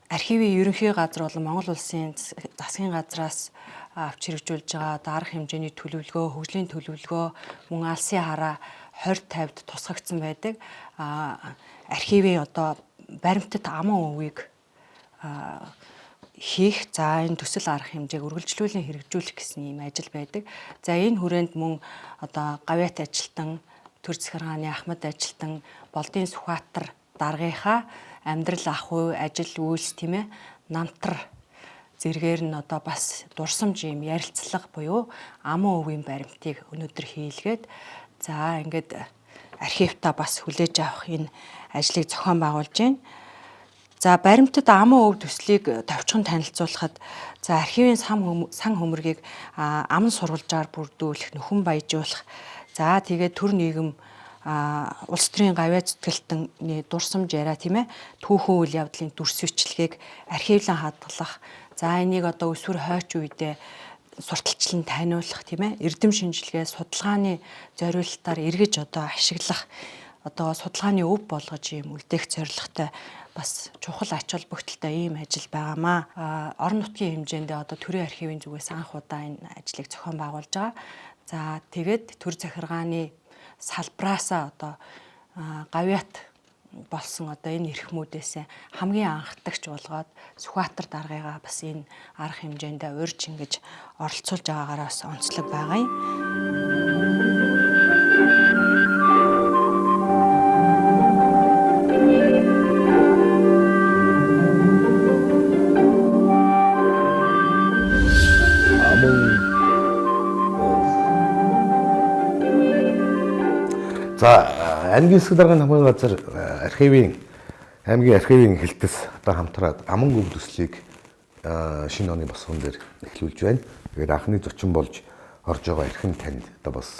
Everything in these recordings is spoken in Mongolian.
Архивын ерөнхий газар болон Монгол Улсын засгийн газраас авч хэрэгжүүлж байгаа одоо арга хэмжээний төлөвлөгөө, хөгжлийн төлөвлөгөө мөн алсын хараа 20 50-д тусгагдсан байдаг. Архивын одоо баримтат аман өвийг хийх, за энэ төсөл арга хэмжээг үргэлжлүүлэн хэрэгжүүлэх гэсэн ийм ажил байдаг. За энэ хүрээнд мөн одоо гавьяат ажилтан, төр захиргааны ахмад ажилтан, Болдын Сүхбаатар даргынхаа амьдрал ах уу, ажил үйлс тийм ээ, намтар зэрэгээр нь одоо бас дурсамж ийм ярилцлага буюу аман өвийн баримтыг өнөөдөр хийлгээд за ингээд архивтаа бас хүлээж авах энэ ажлыг зохион байгуулж байна. За баримтат аман өв төслийг товчхон танилцуулахад за архивын сан хөмрөгийг аман сурвалжаар бүрдүүлэх, нөхөн баяжуулах, за тэгээд төр нийгэм улс төрийн гавьяа зүтгэлтний дурсамж яриа тийм ээ, түүхэн үйл явдлын дүрс бичлэгийг архивлан хадгалах, за энийг одоо өсвөр хойч үедээ сурталчлан таниулах тийм ээ, эрдэм шинжилгээ судалгааны зориулалтаар эргэж одоо ашиглах, одоо судалгааны өв болгож ийм үлдээх зорилготой бас чухал ач холбогдолтой ийм ажил байгаамаа. Орон нутгийн хэмжээндээ одоо төрийн архивын зүгээс анх удаа энэ ажлыг зохион байгуулж байгаа. За тэгээд төр захиргааны салбраасаа одоо гавьяат болсон одоо энэ эрхмүүдээс хамгийн анхдагч болгоод Сүхбаатар даргыгаа бас энэ арга хэмжээндээ урьж ингэж оролцуулж байгаагаараа бас онцлог байгаа юм. За аймгийн засаг даргын хамгааллын газар архивын аймгийн архивын хэлтэс одоо хамтраад аман өв төслийг шинэ оны босгон дээр эхлүүлж байна. Тэгээд анхны зочин болж орж байгаа эрхэм танд одоо бас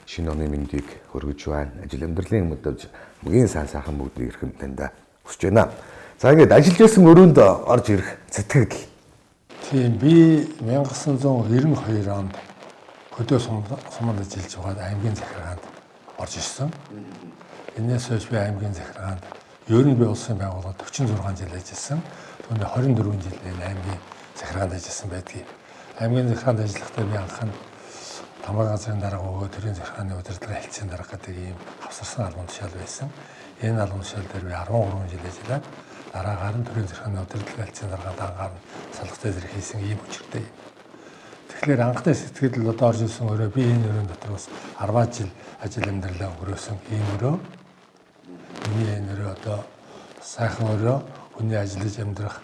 шинэ оны мэндийг хүргэж байна. Ажил амьдралын өмдөж хамгийн сайн сайхан бүгдийг эрхэм танд хүсэж байна. За ингээд ажиллаж байсан өрөөнд орж ирэх сэтгэгдэл. Тийм, би 1992 онд хөдөө суманд ажиллаж байгаад аймгийн захиргаанд орж ирсэн. Энээс хойш би аймгийн захиргаанд ер нь би улсын байгууллагад 46 жил ажилласан. Түүний 24 жил энэ аймгийн захиргаанд ажилласан байдгийг. Аймгийн захиргаанд ажиллахдаа би анх нь тамгай газрын дарга өгөө төрийн захиргааны удирдлага хэлтсийн дарга гэдэг ийм хавсарсан албан тушаал байсан. Энэ албан тушаал дээр би 13 жил ажиллаад дараагаар нь төрийн захиргааны удирдлага хэлтсийн дарга дангаар нь салгатай зэрэг хийсэн ийм учиртай юм. Тэгэхээр анхны сэтгэл одоо орж ирсэн өрөө би энэ өрөөнд дотор бас 10 жил ажил амьдралаа өнгөрөөсөн ийм өрөө. Миний энэ өрөө одоо сайхан өрөө, хүний ажиллаж амьдрах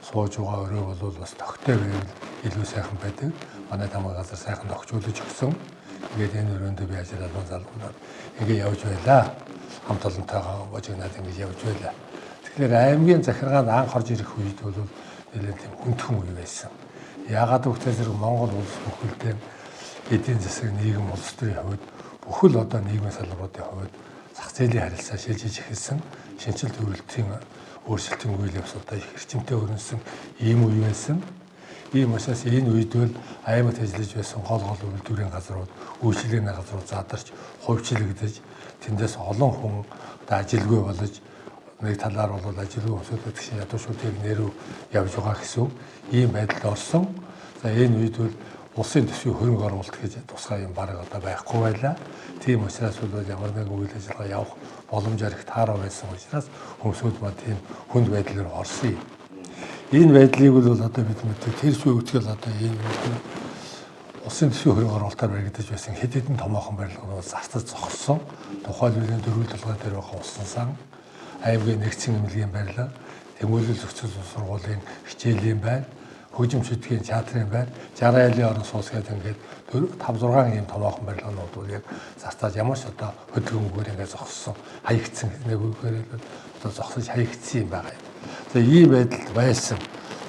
сууж байгаа өрөө бол бас тогтой байвал илүү сайхан байдаг. Манай тамгай газар сайхан тогтжуулж өгсөн. Тэгээд энэ өрөөндөө би ажил албан залгуулаад ингэ явж байлаа. Хамт олонтойгоо божигнаад ингэж явж байлаа. Тэгэхээр аймгийн захиргаанд анх орж ирэх үед бол нэлээд тийм хүндхэн үе байсан. Яагаад гэвэл зэрэг Монгол улс бүхэлдээ эдийн засаг нийгэм улс төрийн хувьд бүхэл одоо нийгмийн салбаруудын хувьд зах зээлийн харилцаа шилжиж эхэлсэн, шинжил төрөлтийн өөрчлөлтийн үйл явц одоо их эрчимтэй өрнөсөн ийм үе байсан. Ийм учраас энэ үед бол аймагт ажиллаж байсан гол гол үйлдвэрийн газрууд, үйлчилгээний газрууд задарч, хувьчлагдаж, тэндээс олон хүн одоо ажилгүй болж нэг талаар бол ажилгүй хүмүүсүүд чинь ядуу шүтгийг нэрв явж байгаа гэсэн ийм байдалд орсон. За энэ үед бол улсын төсвийн хөрөнгө оруулалт гэж тусгай юм бараг одоо байхгүй байлаа. Тийм учраас бол ямар нэгэн үйл ажиллагаа явах боломжоор их таараа байсан учраас хүмүүсүүд маань тийм хүнд байдлаар орсон юм. Энэ байдлыг бол одоо бид мэддэг тэр сүй үтгэл одоо энэ улсын төсвийн хөрөнгө оруулалтаар баригдаж байсан хэд хэдэн томоохон барилгууд зарцаж зогссон. Тухайлбал энэ дөрвөл толгой дээр байгаа усан сан, аймгийн нэгдсэн эмнэлгийн барилга, Тэмүүлэл зохицол сургуулийн хичээлийн байр, хөгжим шүтгийн театрын байр, 60 айлын орон сууц гэдэг ингээд 5 6 ийм томоохон барилганууд бол яг зарцааж ямар ч одоо хөдөлгөөнгөөр ингээд зогссон, хаягдсан нэг үгээр одоо зогсож хаягдсан юм байгаа юм. За ийм байдалд байсан.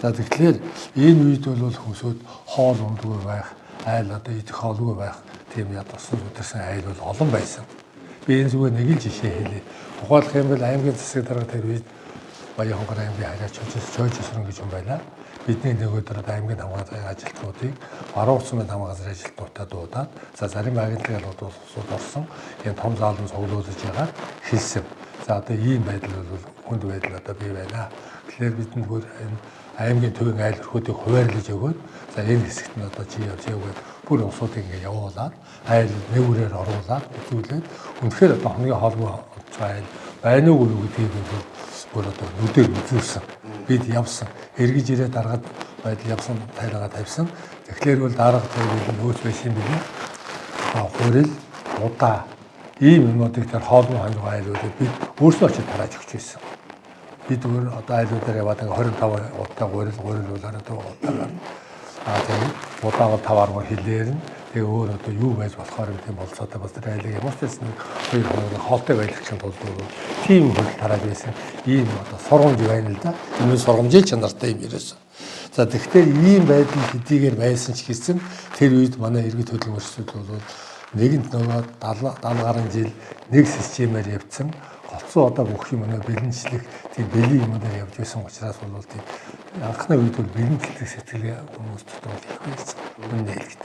За тэгэхээр энэ үед бол хүмүүсүүд хоол ундгүй байх, айл одоо идэх хоолгүй байх тийм ядуусан зүдэрсэн айл бол олон байсан. Би энэ зүгээр нэг л жишээ хэлье. Тухайлах юм бол аймгийн засаг дарга тэр үед Баян-Хонгор аймгийн харьяач Чойж Өсрөн гэж юм байлаа. Бидний нэг өдөр аймгийн хамгааллын ажилтнуудыг баруун утсан хамгааллын газрын ажилтнуудаа дуудаад за зарим агентлагийн улсууд орсон ийм том заалан цуглуулж ягаад хэлсэн. За одоо ийм байдал бол хүнд байдал одоо бий байна. Тэгэхээр бидэнд бүр энэ аймгийн төвийн айл өрхүүдийг хуваарлаж өгөөд за энэ хэсэгт нь одоо чи явж яваад бүр улсуудыг ингээ явуулаад айл нэг үрээр оруулаад үзүүлээд үнэхээр одоо хоногийн хоолгүй олж байгаа айл байна уу гэдгийг бол бүр одоо нүдээр үзүүлсэн. Бид явсан. Эргэж ирээ даргад байдал явсан тайлгаа тавьсан. Тэгэхээр бол дарга тэр нөөц байсан юм билээ. Хурил, удаа ийм юмнуудыг тэр хоолны хоног айлуудад бид өөрсдөө очиж тарааж өгч байсан. Бид өөр одоо айлуудаар яваад ингээ 25 удаа гурил гурил бол 24 удаагаар тэгээд удаа бол 5.1 хилээр нь тэгээ өөр одоо юу байж болохоор гэдэг юм болцоотой бас тэр айлыг ямар ч байсан 2 хоногийн хоолтой байлгахын тулд тийм хөл тарааж байсан. Ийм одоо сургамж байна л да. Энэ сургамжийн чанартай юм ерөөсөө. За тэгэхээр ийм байдал хэдийгээр байсан ч гэсэн тэр үед манай иргэд хөдөлмөрчүүд бол нэгэнт нөгөө 70 гаруй жил нэг системээр явцсан. Голцоо одоо бүх юм нөгөө бэлэнчлэх тийм бэлэн юмудаар явж байсан учраас бол тийм анхны үед бол бэлэнчлэх сэтгэл хүмүүс дотор бол их байсан. Үнэ хэлэхэд.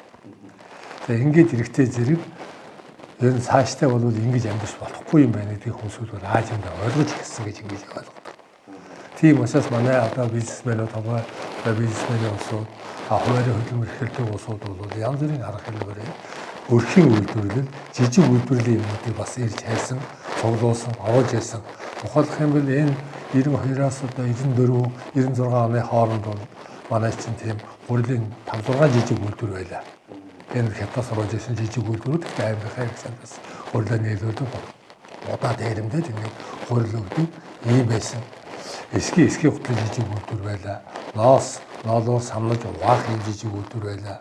За ингээд эрэгтэй зэрэг ер нь цаашдаа бол ингэж амьдарч болохгүй юм байна гэдгийг хүмүүсүүд бол аажимдаа ойлгож эхэлсэн гэж ингэж ойлгодог. Тийм учраас манай одоо бизнесмэнүүд толгой одоо бизнесмэний улсууд хуваарь хөдөлмөр эрхэлдэг улсууд бол янз бүрийн арга хэргээр өрхийн үйлдвэрлэл, жижиг үйлдвэрлэлийн юмнуудыг бас ирж хайсан, цуглуулсан, оруулж ирсэн. Тухайлах юм бол энэ 92-аас одоо 94, 96 оны хооронд бол манай чинь тийм гурилын 5 6 жижиг үйлдвэр байлаа. Энэ хятадас оруулж ирсэн жижиг үйлдвэрүүд гэхдээ аймгийнхаа их бас гурилаа нийлүүлдэг. Удаа дээрэмдээ тэнийг гурил өгдөг ийм байсан. Эсгийн хутлын жижиг үйлдвэр байлаа. Ноос, ноолоор самнаж угаах ийм жижиг үйлдвэр байлаа.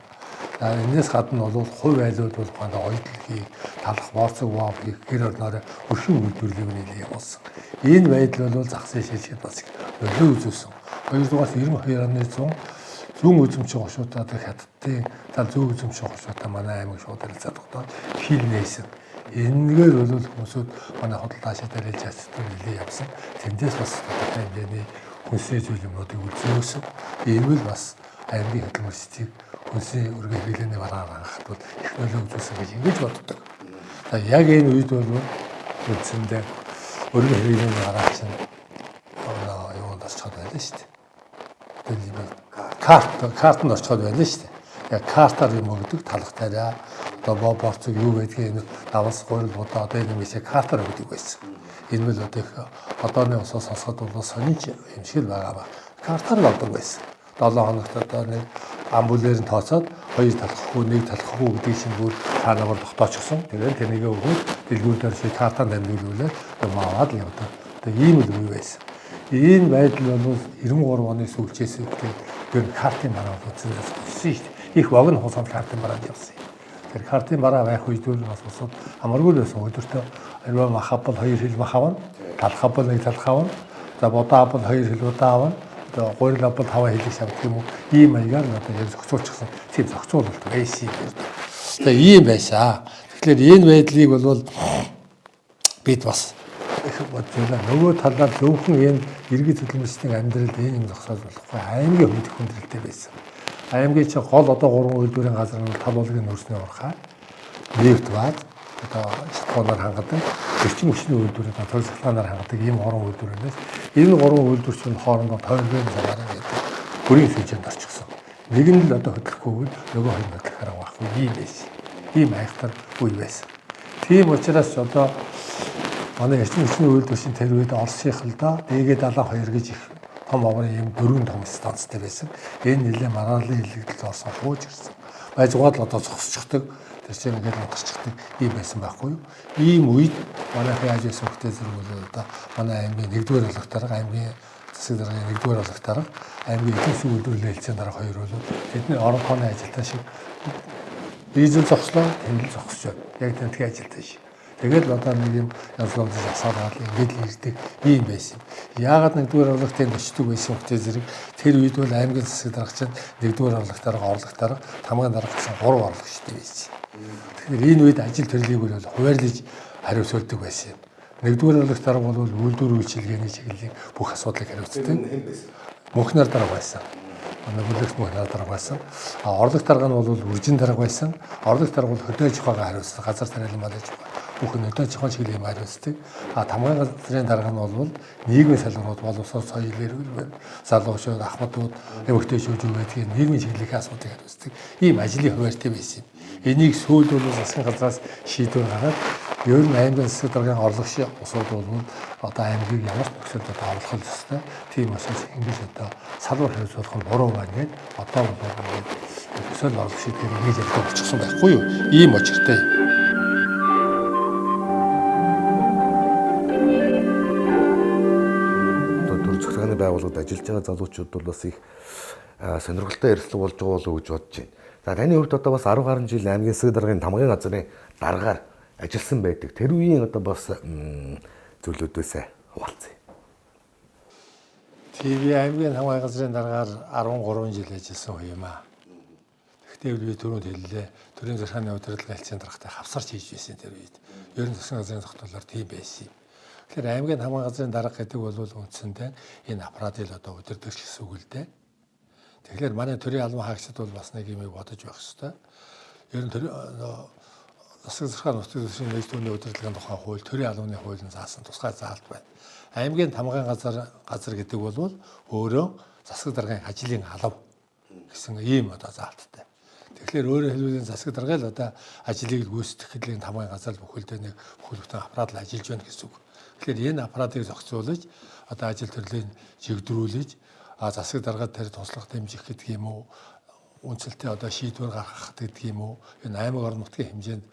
За энэс гадна бол хувь айлууд бол гандаа оёдол хийх, талах борцог вав хийх гэр орноор өршин үйлдвэрлэлийг нэлээд явуулсан. Энэ байдал бол загсын шилжихэд бас их нөлөө үзүүлсэн. Хоёрдугаарт 92 оны 100 зүүн үзэмшин хошуутай одоо хятадын тал зүүн үзэмшин хошуутай манай аймаг шууд харилцаа тогтоод хил нээсэн. Энэгээр бол хүмүүсүүд манай худалдаачид арилж яцтай нэлээд явсан. Тэндээс бас тодорхой хэмжээний хүнсний зүйл юмнуудыг үзүүлсэн. Энэ бол бас аймгийн хөдөлмөрчдийг хүнсний өргөн хэрэглээний бараагаар хангахад бол их нөлөө үзүүлсэн гэж ингэж боддог. За яг энэ үед бол үндсэндээ өргөн хэрэглээний бараа чинь юунд орчиход байлаа шүү дээ. Картанд орчиход байлаа шүү дээ. Яг картаар юм өгдөг талах тариа одоо бо борцог юу байдгийг энэ давс гурил будаа одоо энэ юм шиг картаар өгдөг байсан. Энэ бол одоо их одооны усаа сонсоход бол сонин юм шиг л байгаа ба. Картаар л авдаг байсан. 7 хоногт одоо нэг амбулээр нь тооцоод хоёр талах хүү нэг талах хүү гэдгийг чинь бүр цаанаагаар тогтоочихсон. Тэгээд тэрнийгээ өгөөд дэлгүүр дээр шиг картаар дамжуулаад юм аваад л явдаг. Одоо ийм л үе байсан. Энэ байдал бол 93 оны сүүлчээс эхлээд ер нь картын бараа бол үндсэндээ зогссон шүү дээ. Их богино хугацаанд картын бараанд явсан юм. Тэр картын бараа байх үед бол бас улсууд амаргүй л байсан. Өдөртөө аливаа мах авбал 2 хил мах авна, талх авбал 1 талх авна. За будаа авбал 2 хил будаа авна. Одоо гурил авбал 5 хилийг шавдаг юм уу? Ийм маягаар нь одоо яг зохицуулчихсан. Тийм зохицуулалт байсан юм байна. За ийм байсан. Тэгэхээр энэ байдлыг бол бид бас их бодож байна. Нөгөө талаар зөвхөн энэ иргэд хөдөлмөрчдийн амьдралд энэ юм зогсоож болохгүй. Аймгийн хувьд хүндрэлтэй байсан. Аймгийн чинь гол одоо 3 үйлдвэрийн газар нь тал уулын нөөцний урхаа, нефть бааз одоо шатхуунаар хангадаг, эрчим хүчний үйлдвэрүүд төр шатхаанаар хангадаг ийм 3 үйлдвэр өнөөс энэ 3 үйлдвэр чинь хоорондоо тойргийн замаараа гэдэг бүрийн сүлжээнд орчихсон. Нэг нь л одоо хөдлөхгүй бол нөгөө хоёр хөдлөх арга байхгүй ийм байсан. Ийм айхтар үе байсан. Тийм учраас одоо манай эрчим хүчний үйлдвэр чинь тэр үед Оросынх л да ДГ-72 гэж их том оврын ийм дөрвөн том станцтай байсан. Энэ нэлээ мараалын илэгдэл орсон хууж ирсэн. Байжгаад л одоо зогсчихдаг. Тэр чинь ингээд унтарчихдаг ийм байсан байхгүй юу? Ийм үед манайхан яаж байсан хөлтэй зэрэг бол одоо манай аймгийн 1-р орлогт дарга, аймгийн засаг даргын 1-р орлогт дарга, аймгийн эдийн засгийн үйлдвэрлэлийн хэлцээний дарга хоёр бол тэдний орон тооны ажилтан шиг дизель зогслоо, тэмдэл зогсож байна. Яг тентгийн ажилтан шиг. Тэгээд л одоо нэг юм янз янз асаалгаад ингээд л ирдэг ийм байсан юм. Яагаад 1-р орлогт энд очдөг байсан хөлтэй зэрэг тэр үед бол аймгийн засаг дарга чинь 1-р орлогт дарга, орлогт дарга, тамгын дарга гэсэн 3 орлогчтой байсан. Тэгэхээр энэ үед ажил төрлийг бол хуваарлаж хариуцуулдаг байсан юм. 1-р орлогт дарга бол үйлдвэр үйлчилгээний чиглэлийн бүх асуудлыг хариуцдаг. Мөнхнөр дарга байсан. Манай бүлэгт мөнхнөр дарга байсан. А орлогт дарга нь бол үржин дарга байсан. Орлогт дарга бол хөдөө аж ахуйгаа хариуцсан, газар тариалан мал аж ахуй. Бүх нөтөө зохион чиглэлийн хариуцдаг. А тамгын газрын дарга нь бол нийгмийн салбарууд боловсрол, соёл, эрүүл мэнд, залуучууд, ахмадууд, эмэгтэйчүүд юу гэдгийг нийгмийн чиглэлийн асуудлыг хариуцдаг. Ийм ажлын хуваарьтай байсан юм. Энийг сүүлд бол засгийн газраас шийдвэр гараад ер нь аймгийн засаг даргын орлогч улсууд бол одоо аймгийг ямар ч нөхцөлд одоо орлох ёстой. Тийм учраас ингэж одоо салбар хариуцуулах нь буруу байна гэдэг одоо бол ингээд төсөөл орлого шийдвэр ингэж ярьдаг болчихсон байхгүй юу? Ийм очиртай. Одоо төр захиргааны байгууллагад ажиллаж байгаа залуучууд бол бас их сонирхолтой ярилцлага болж байгаа болов уу гэж бодож байна. За таны хувьд одоо бас 10 гаруй жил аймгийн засаг даргын тамгын газрын даргаар ажилласан байдаг. Тэр үеийн одоо бас зүйлүүдээс хуваалцъя. ТV аймгийн тамгын газрын даргаар 13 жил ажилласан үе юм аа. Тэгэхдээ би түрүүнд хэллээ. Төрийн захиргааны удирдлага хэлцээний даргатай хавсарч хийж байсан тэр үед. Ер нь засгийн газрын тогтоолоор тийм байсан юм. Тэгэхээр аймгийн тамгын газрын дарга гэдэг бол үндсэндээ энэ аппаратыг одоо удирдах гэсэн үг л дээ. Тэгэхээр манай төрийн албан хаагчид бол бас нэг юм бодож байх ёстой. Ер нь төрийн засаг захиргааны нутаг дэвсгэрийн нэгд түүний удирдлагын тухай хууль, төрийн албаны хуулийн заасан тусгай заалт байна. Аймгийн тамгын газар гэдэг бол өөрөө засаг даргын ажлын алба гэсэн ийм одоо заалттай. Тэгэхээр өөрөөр хэлбэл засаг дарга л одоо ажлыг гүйцэтгэх гэхэл тамгын газар бүхэлдээ нэг бүхэл бүтэн аппарат л ажиллаж байна гэсэн үг. Тэгэхээр энэ аппаратыг зохицуулж одоо ажил төрлийг чигдрүүлж засаг даргад тэр туслах дэмжих гэдэг юм уу, үнэлтээ одоо шийдвэр гаргах гэдэг юм уу, энэ аймаг орон нутгийн хэмжээнд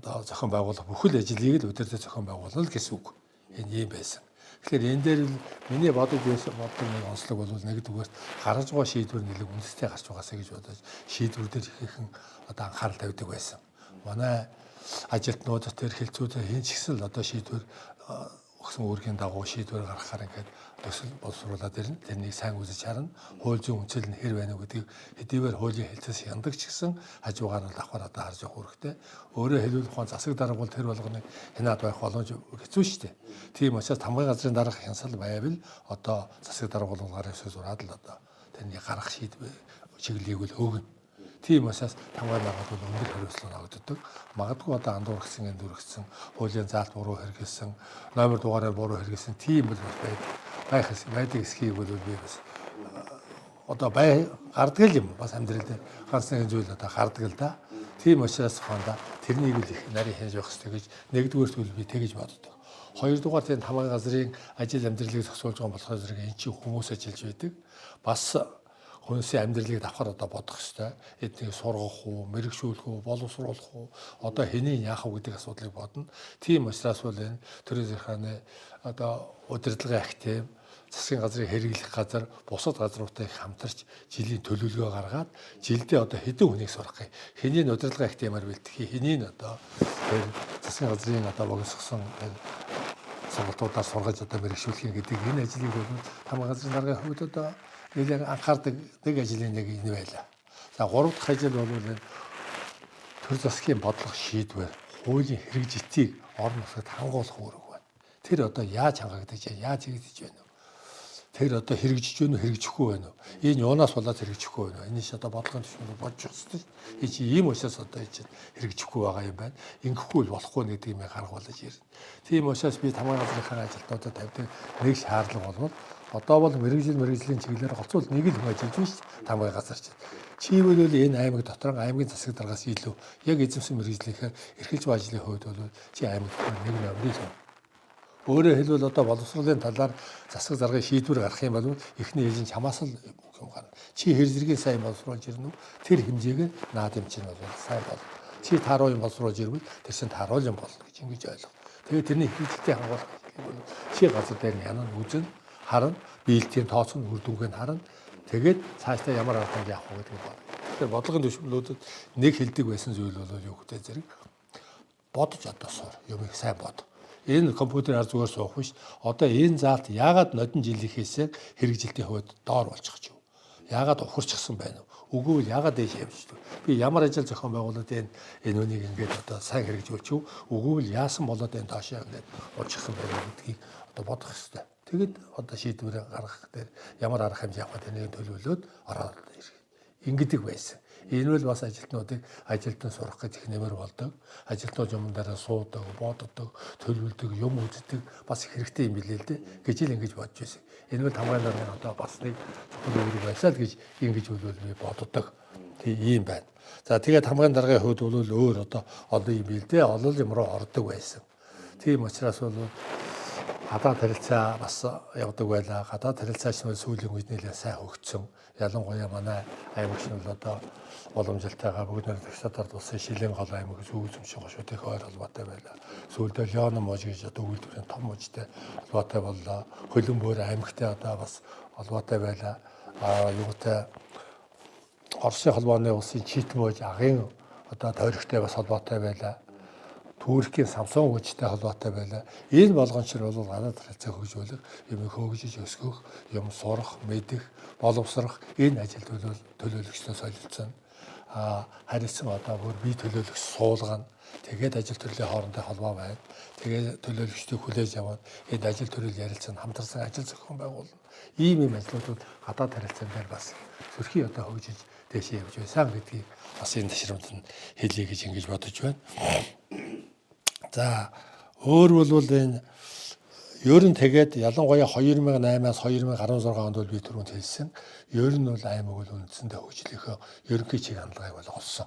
одоо зохион байгуулах бүхэл ажлыг л удирдах зохион байгуулна гэсэн үг. Энэ ийм байсан. Тэгэхээр энэ дээр миний бодож байсан боддог нэг онцлог бол нэгдүгээр гаргаж байгаа шийдвэр нэлээд үнэтэй гарч байгаасаа гэж бодож шийдвэр дээр ихэнх одоо анхаарал тавьдаг байсан. Манай ажилтнууд тэр хэлцүүдээ хэн ч гэсэн л одоо шийдвэр өгсөн үүргийн дагуу шийдвэр гаргахаар ингээд төсөл боловсруулад ирнэ. Тэрнийг сайн үзэж харна. Хууль зүйн үнцэл нь хэр байна уу гэдгийг хэдийгээр хуулийн хэлцээс яндаг ч гэсэн хажуугаар нь давхар одоо харж явах үүрэгтэй. Өөрөөр хэлбэл ухаан засаг дарга бол тэр болгоныг хянаад байх боломж хэцүү шүү дээ. Тийм учраас тамгын газрын дарга хянсал байвал одоо засаг дарга бол гарын үсэг зураад л одоо тэрний гаргах шийдвэр чиглэлийг л өгнө. Тийм учраас тамгай даргад бол өндөр хариуцлага ногддог. Магадгүй одоо андуургсан, эндүргсэн, хуулийн заалт буруу хэрэглэсэн, номер дугаараар буруу хэрэглэсэн тийм бол бас байдаг эсхийг бол би бас одоо гардаг л юм. Бас амьдрал дээр ганц нэгэн зүйл одоо гардаг л да. Тийм учраас хоонда тэрнийг л их нарийн хянаж явах хэрэгтэй гэж нэгдүгээр зүйл би тэгэж боддог. Хоёрдугаар тийм тамгай газрын ажил амьдралыг зохицуулж байгаа болохоор зэрэг энэ чинь хүмүүс ажиллаж байдаг. Бас хүмүүсийн амьдралыг давхар одоо бодох ёстой. Эднийг сургах уу, мэрэгшүүлэх үү, боловсруулах уу, одоо хэнийг яах вэ гэдэг асуудлыг бодно. Тийм учраас бол энэ төрийн захиргааны одоо удирдлагын актив, засгийн газрыг хэрэглэх газар, бусад газруудтай хамтарч жилийн төлөвлөгөө гаргаад жилдээ одоо хэдэн хүнийг сургах юм. Хэнийг удирдлагын активаар бэлтгэх, хэнийг одоо тэр засгийн газрын одоо богиносгосон сургалтуудаар сургаж одоо мэрэгшүүлэх гэдэг энэ ажлыг бол тамгай газрын даргын хувьд одоо нэлээд анхаардаг нэг ажлын нэг энэ байлаа. За гурав дахь ажил бол энэ төр засгийн бодлого шийдвэр, хуулийн хэрэгжилтийг орон нутагт хангуулах үүрэг байна. Тэр одоо яаж хангагдаж байна, яаж хийгдэж байна вэ? Тэр одоо хэрэгжиж байна уу, хэрэгжихгүй байна уу? Энэ юунаас болоод хэрэгжихгүй байна вэ? Энэ ч одоо бодлогын түвшинд бодож явах хэрэгтэй. Энэ чи ийм учраас одоо энэ чинь хэрэгжихгүй байгаа юм байна. Ингэхгүй л болохгүй гэдэг юм гаргуулж ирнэ. Тийм учраас би тамгай газрынхаа ажилтнуудад тавьдаг нэг шаардлага бол одоо бол мэрэгжлийн чиглэлээр голцвол нэг л хүн ажиллаж байна шүү дээ. Тамгай газар чинь. Чи бол энэ аймаг дотор аймгийн засаг даргаас илүү яг эзэмсэн мэрэгжлийнхээ эрхэлж байгаа ажлын хувьд бол чи аймаг дотор нэг номерыг л. Өөрөөр хэлбэл одоо боловсролын талаар засаг даргын шийдвэр гаргах юм бол эхний ээлжин чамаас л юм гарна. Чи хэр зэргийн сайн боловсруулж ирнэ үү? Тэр хэмжээг нь наад юм чинь бол сайн бол. Чи тааруу юм боловсруулж ирвэл тэр чинь тааруу юм болно гэж ингэж ойлго. Тэгээд тэрний хэрэгжилтийг хангуулах бол чи газар дээр нь янан үзэн харна, биелтийн тооцоо үр дүнг нь харна. Тэгээд цаашдаа ямар арга хэмжээ авах вэ гэдэг байна. Тэгэхээр бодлогын түвшинлүүдэд нэг хэлдэг байсан зүйл бол юу гэдэг зэрэг бодож одоо сур, юмыг сайн бод. Энэ компьютер хар зүгээр суух биш. Одоо энэ заалт яагаад нодон жилийнхээсээ хэрэгжилтийн хувьд доор болчих юм? Яагаад ухарчихсан байна вэ? Үгүй бол яагаад дээш явчих вэ? Би ямар ажил зохион байгуулад энэ үнийг ингээд одоо сайн хэрэгжүүлчих вэ? Үгүй бол яасан болоод энэ доошоо ингээд унчихсан байна гэдгийг одоо бодох хэрэгтэй. Тэгэд одоо шийдвэрээ гаргах дээр ямар арга хэмжээ авах тэрнийг төлөвлөөд ороод ирэх. Ингэдэг байсан. Энэ бол бас ажилтнуудыг ажилтан сурах гэж их нэмэр болдог. Ажилтнууд юмн дараа суудаг, боддог, төлөвлөдөг, юм үздэг бас их хэрэгтэй юм билээ л дээ гэж л ингэж бодож байсан. Энэ бол тамгай нарын одоо бас нэг чухал үүрэг байсан л гэж ингэж бол би боддог. Тэг ийм байна. За тэгээд хамгаан даргын хувьд бол өөр одоо олон юм бил дээ. Олон юм руу ордог байсан. Тийм учраас бол гадаад харилцаа бас явдаг байлаа. Гадаад харилцаач нь сүүлийн үед нэлээд сайн хөгжсөн. Ялангуяа манай аймагч нь бол одоо уламжилтайгаа бүгд нэг тагсадард улсын шилэн гол аймаг зүүзэмшин гошууд их ойр холбоотой байлаа. Сүүлдээ Леон муж гэж одоо үйлдвэрийн том мужтай холбоотой боллоо. Хөлөнбөр аймагтай одоо бас холбоотой байлаа. А юутай Оросын холбооны улсын Чит муж агын одоо тойрогтой бас холбоотой байлаа. Туркийн Самсон хүчтэй холбоотой байлаа. Энэ болгончор бол гадаад харилцаа хөгжүүлэх, юм хөгжиж өсгөх, юм сурах, мэдэх, боловсрох энэ ажилд бол төлөөлөгчдөө солилцсон. А харилцан одоо бүр бие төлөөлөгч суулгана. Тэгээд ажил төрлийн хоорондын холбоо байна. Тэгээд төлөөлөгчдийг хүлээж аваад энэ ажил төрөл ярилцсан, хамтарсан ажил зохион байгуулна. Ийм ийм ажлууд гадаад харилцаан дээр бас сөрхий одоо хөгжиж дээшээ явж байсан гэдгийг бас энэ ташрамд нь хэлье гэж ингэж бодож байна. За өөр бол энэ ер нь тэгээд ялангуяа 2008-аас 2016 онд бол би түрүүнд хэлсэн. Ер нь бол аймаг бол үндсэндээ хөгжлийнхөө ерөнхий чиг хандлагыг бол олсон.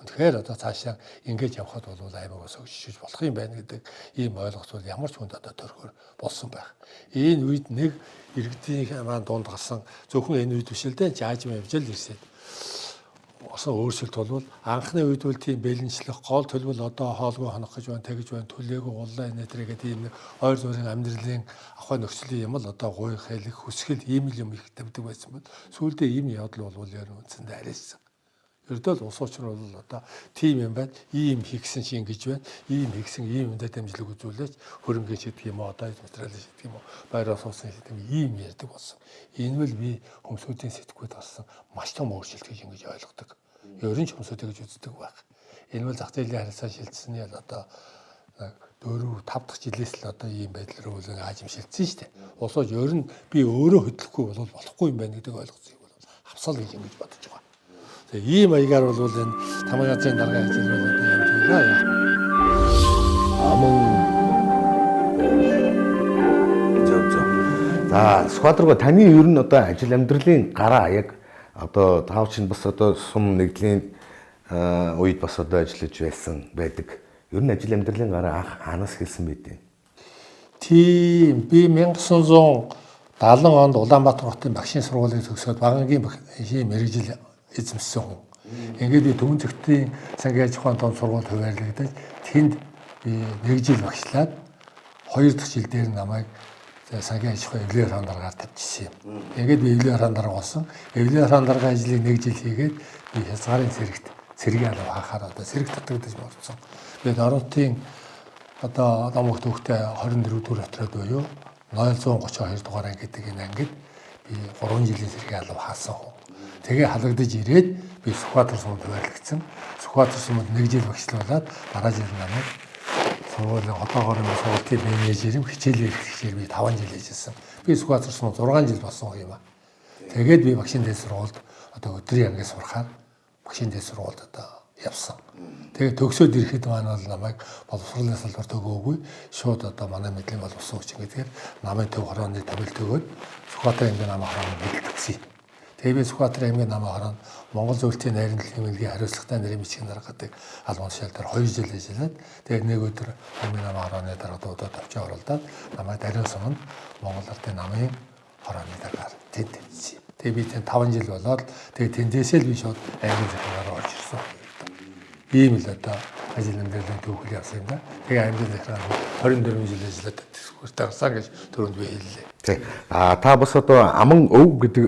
Үнэхээр одоо цаашаа ингэж явхад бол аймаг бас хөгжиж болох юм байна гэдэг ийм ойлголт бол ямар ч хүнд одоо төрхөр болсон байх. Энэ үед нэг иргэдийн маань дунд гарсан зөвхөн энэ үед биш л дээ жаажим явж л ирсэн. Осон өөрчлөлт бол анхны үед бол тийм бэлэнчлэх гол төлбөл одоо хоолгүй хонох гэж байна, тэгж байна, төлөөгөө уллаа энэ тэр гэдэг ийм нэг ойр зургийн амьдралын авах нөхцөлийн юм л одоо гуйх, хэлэх, хүсгэл ийм л юм их тавьдаг байсан бол сүүлдээ ийм явдал бол ер нь үндсэндээ арайсан. Ердөө л ус учир бол одоо тийм юм байна, ийм хийгсэн чи ингэж байна, ийм хийгсэн ийм юмдаа дамжлаг үзүүлээч хөрөнгө шидэх юм уу, одоо материал шидэх юм уу, байраа суусан шидэх юм ийм ярьдаг болсон. Энэ бол би хүмүүсийн сэтгүүд гарсан маш том өөрчлөлт гэж ингэж ойлгодог. Ер нь ч хүмүүсүүд гэж үздэг байх. Энэ бол зах зээлийн харилцаа шилжсэний л одоо 4 5 дахь жилээс л одоо ийм байдал руу бол аажим шилжсэн шүү дээ. Улсууд ер нь би өөрөө хөдлөхгүй бол болохгүй юм байна гэдэг ойлгоцыг бол хавсал гэж ингэж бодож байгаа. Тэгээ ийм маягаар бол энэ тамгай газрын даргын ажил бол одоо явж байлаа. Аман зөв зөв. За Сүхбаатар таны ер нь одоо ажил амьдралын гараа яг одоо таав чинь бас одоо сум нэгдлийн үед бас одоо ажиллаж байсан байдаг. Ер нь ажил амьдралын гараа анх анаас хэлсэн байдیں۔ Тийм би 1970 онд Улаанбаатар хотын багшийн сургуулийг төгсөөд Багангийн багшийн мэргэжил эзэмшсэн хүн. Ингээд би Түмэн зэгтийн сангийн аж ахуйн том сургууль хуваарлагдаж тэнд би нэг жил багшлаад хоёр дахь жил дээр намайг сангийн аж ахуйн эвлээ хаан даргаар тавьчихсан юм. Ингээд би эвлээ хаан дарга болсон. Эвлээ хаан даргын ажлыг нэг жил хийгээд би хязгаарын цэрэгт цэргийн алба хаахаар одоо цэрэг татагдаж морцсон. Тэгээд Оройтын одоо ном төвхтэй 24 дүр отроод буюу 032 дугаар анги гэдэг энэ ангид би 3 жилийн цэргийн алба хаасан хүн. Тэгээ халагдаж ирээд би Сүхбаатар суманд хуваарлагдсан. Сүхбаатар суманд нэг жил багшлуулад дараа жил намайг сургуулийн одоогоор юм сургуулийн менежер юм хичээлээ эрхлэгчээр би 5 жил ажилласан. Би Сүхбаатар суманд 6 жил болсон юм аа. Тэгээд би багшийн дээд сургуульд одоо өдрийн анги сурахаар багшийн дээд сургуульд одоо явсан. Тэгээд төгсөөд ирэхэд маань бол намайг боловсролын салбар төгөөгүй шууд одоо манай мэдлийн боловсон хүчин гэдгээр намын төв хорооны томил төгөөд Сүхбаатар аймгийн намын хорооны мэдэл төгсөе. Тэгээ би Сүхбаатар аймгийн намын хороонд Монгол зөвлөлтийн найрамдлын хэмнэлгийн хариуцлагатай нэрийн бичгийн дарга гэдэг албан тушаал дээр 2 жил ажиллаад тэгээ нэг өдөр аймгийн намын хорооны дарга дуудаад товчоо оруулаад намайг даруй суманд Монгол Ардын намын хорооны даргаар тэнд тавьчихсан. Тэгээ би тэнд 5 жил болоод тэгээ тэндээсээ л би шууд аймгийн захиргаар орж ирсэн. Ийм л одоо ажил амьдралын түүхэл явсан юм да. Тэгээ аймгийн захиргаар 24 жил ажиллаад тэсгүүртэй гарсан гэж түрүүнд би хэллээ. Тий. А та бас одоо аман өв гэдэг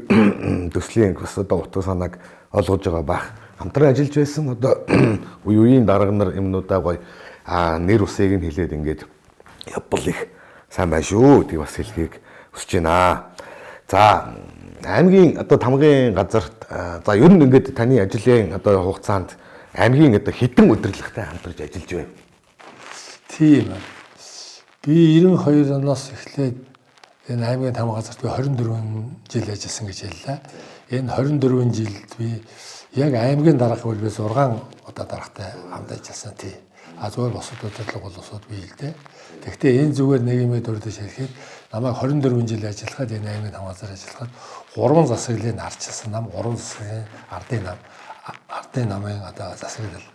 төслийн бас одоо утга санааг олгож байгаа бах. Хамтран ажиллаж байсан одоо үе үеийн дарга нар юмнуудаа гоё нэр усыг нь хэлээд ингээд явбал их сайн байна шүү гэдгийг бас хэлхийг хүсэж байна. За аймгийн одоо тамгын газарт за ер нь ингээд таны ажлын одоо хугацаанд аймгийн одоо хэдэн удирдлагатай хамтарч ажиллаж байна? Тийм. Би 92 оноос эхлээд энэ аймгийн там газарт би 24 жил ажилласан гэж хэллээ. Энэ 24 жилд би Яг аймгийн дарга гэвэл би 6 удаа даргатай хамт ажилласан тий. А зүгээр бусад удирдлага улсууд бий л дээ. Тэгэхдээ энэ зүгээр нэг юм дурдж хэлэхэд намайг 24 жил ажиллахад энэ аймгийн там газар ажиллахад 3 засаглалыг арчилсан нам, 3 засаглалын ардын намын одоо засаглал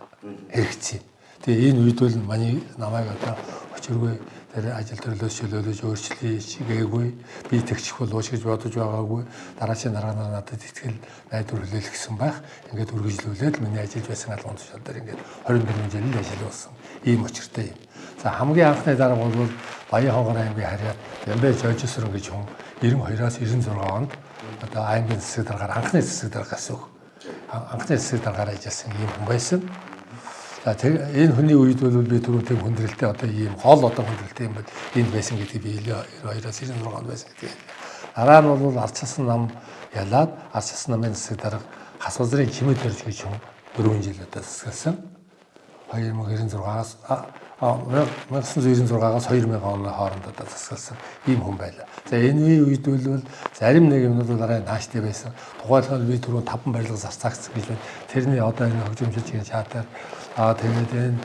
хэрэгцсэн. Тэгээ энэ үед бол миний намайг одоо учиргүй тэр ажил төрлөөс чөлөөлөж өөрчлөе гээгүй, би тэгчих болов гэж бодож байгаагүй. Дараачийн дарга нар надад итгэл найдвар хүлээлгсэн гэсэн байх. Ингээд үргэлжлүүлээд миний ажиллаж байсан албан тушаал дээр ингээд 24 жил л ажилласан. Ийм учиртай юм. За хамгийн анхны дарга бол Баян-Хонгор аймгийн харьяат Ямбай Жожсорон гэж хүн 92-аас 96 онд одоо аймгийн засаг даргаар анхны засаг дарга гэсэн үг. Анхны засаг даргаар ажилласан ийм хүн байсан. За тэр энэ хүний үед бол би түрүү тийм хүндрэлтэй одоо ийм гол одоо хүндрэлтэй юм бол энд байсан гэдгийг би 92-аас 96 онд байсан гэдгийг. Дараа нь бол Арчилсан нам ялаад Арчилсан намын засаг дарга Хас базрын Чимэд орж гэж хүн 4 жил одоо засагласан. 2096-аас 1996-аас 2000 оны хооронд одоо засагласан ийм хүн байлаа. За энэ үед бол зарим нэг юмнууд бол арай нааштай байсан. Тухайлбал би түрүүн 5 барилга зарцаагцсан гэж байна. Тэрний одоо энэ хөгжимчилж чатаар тэгээд энэ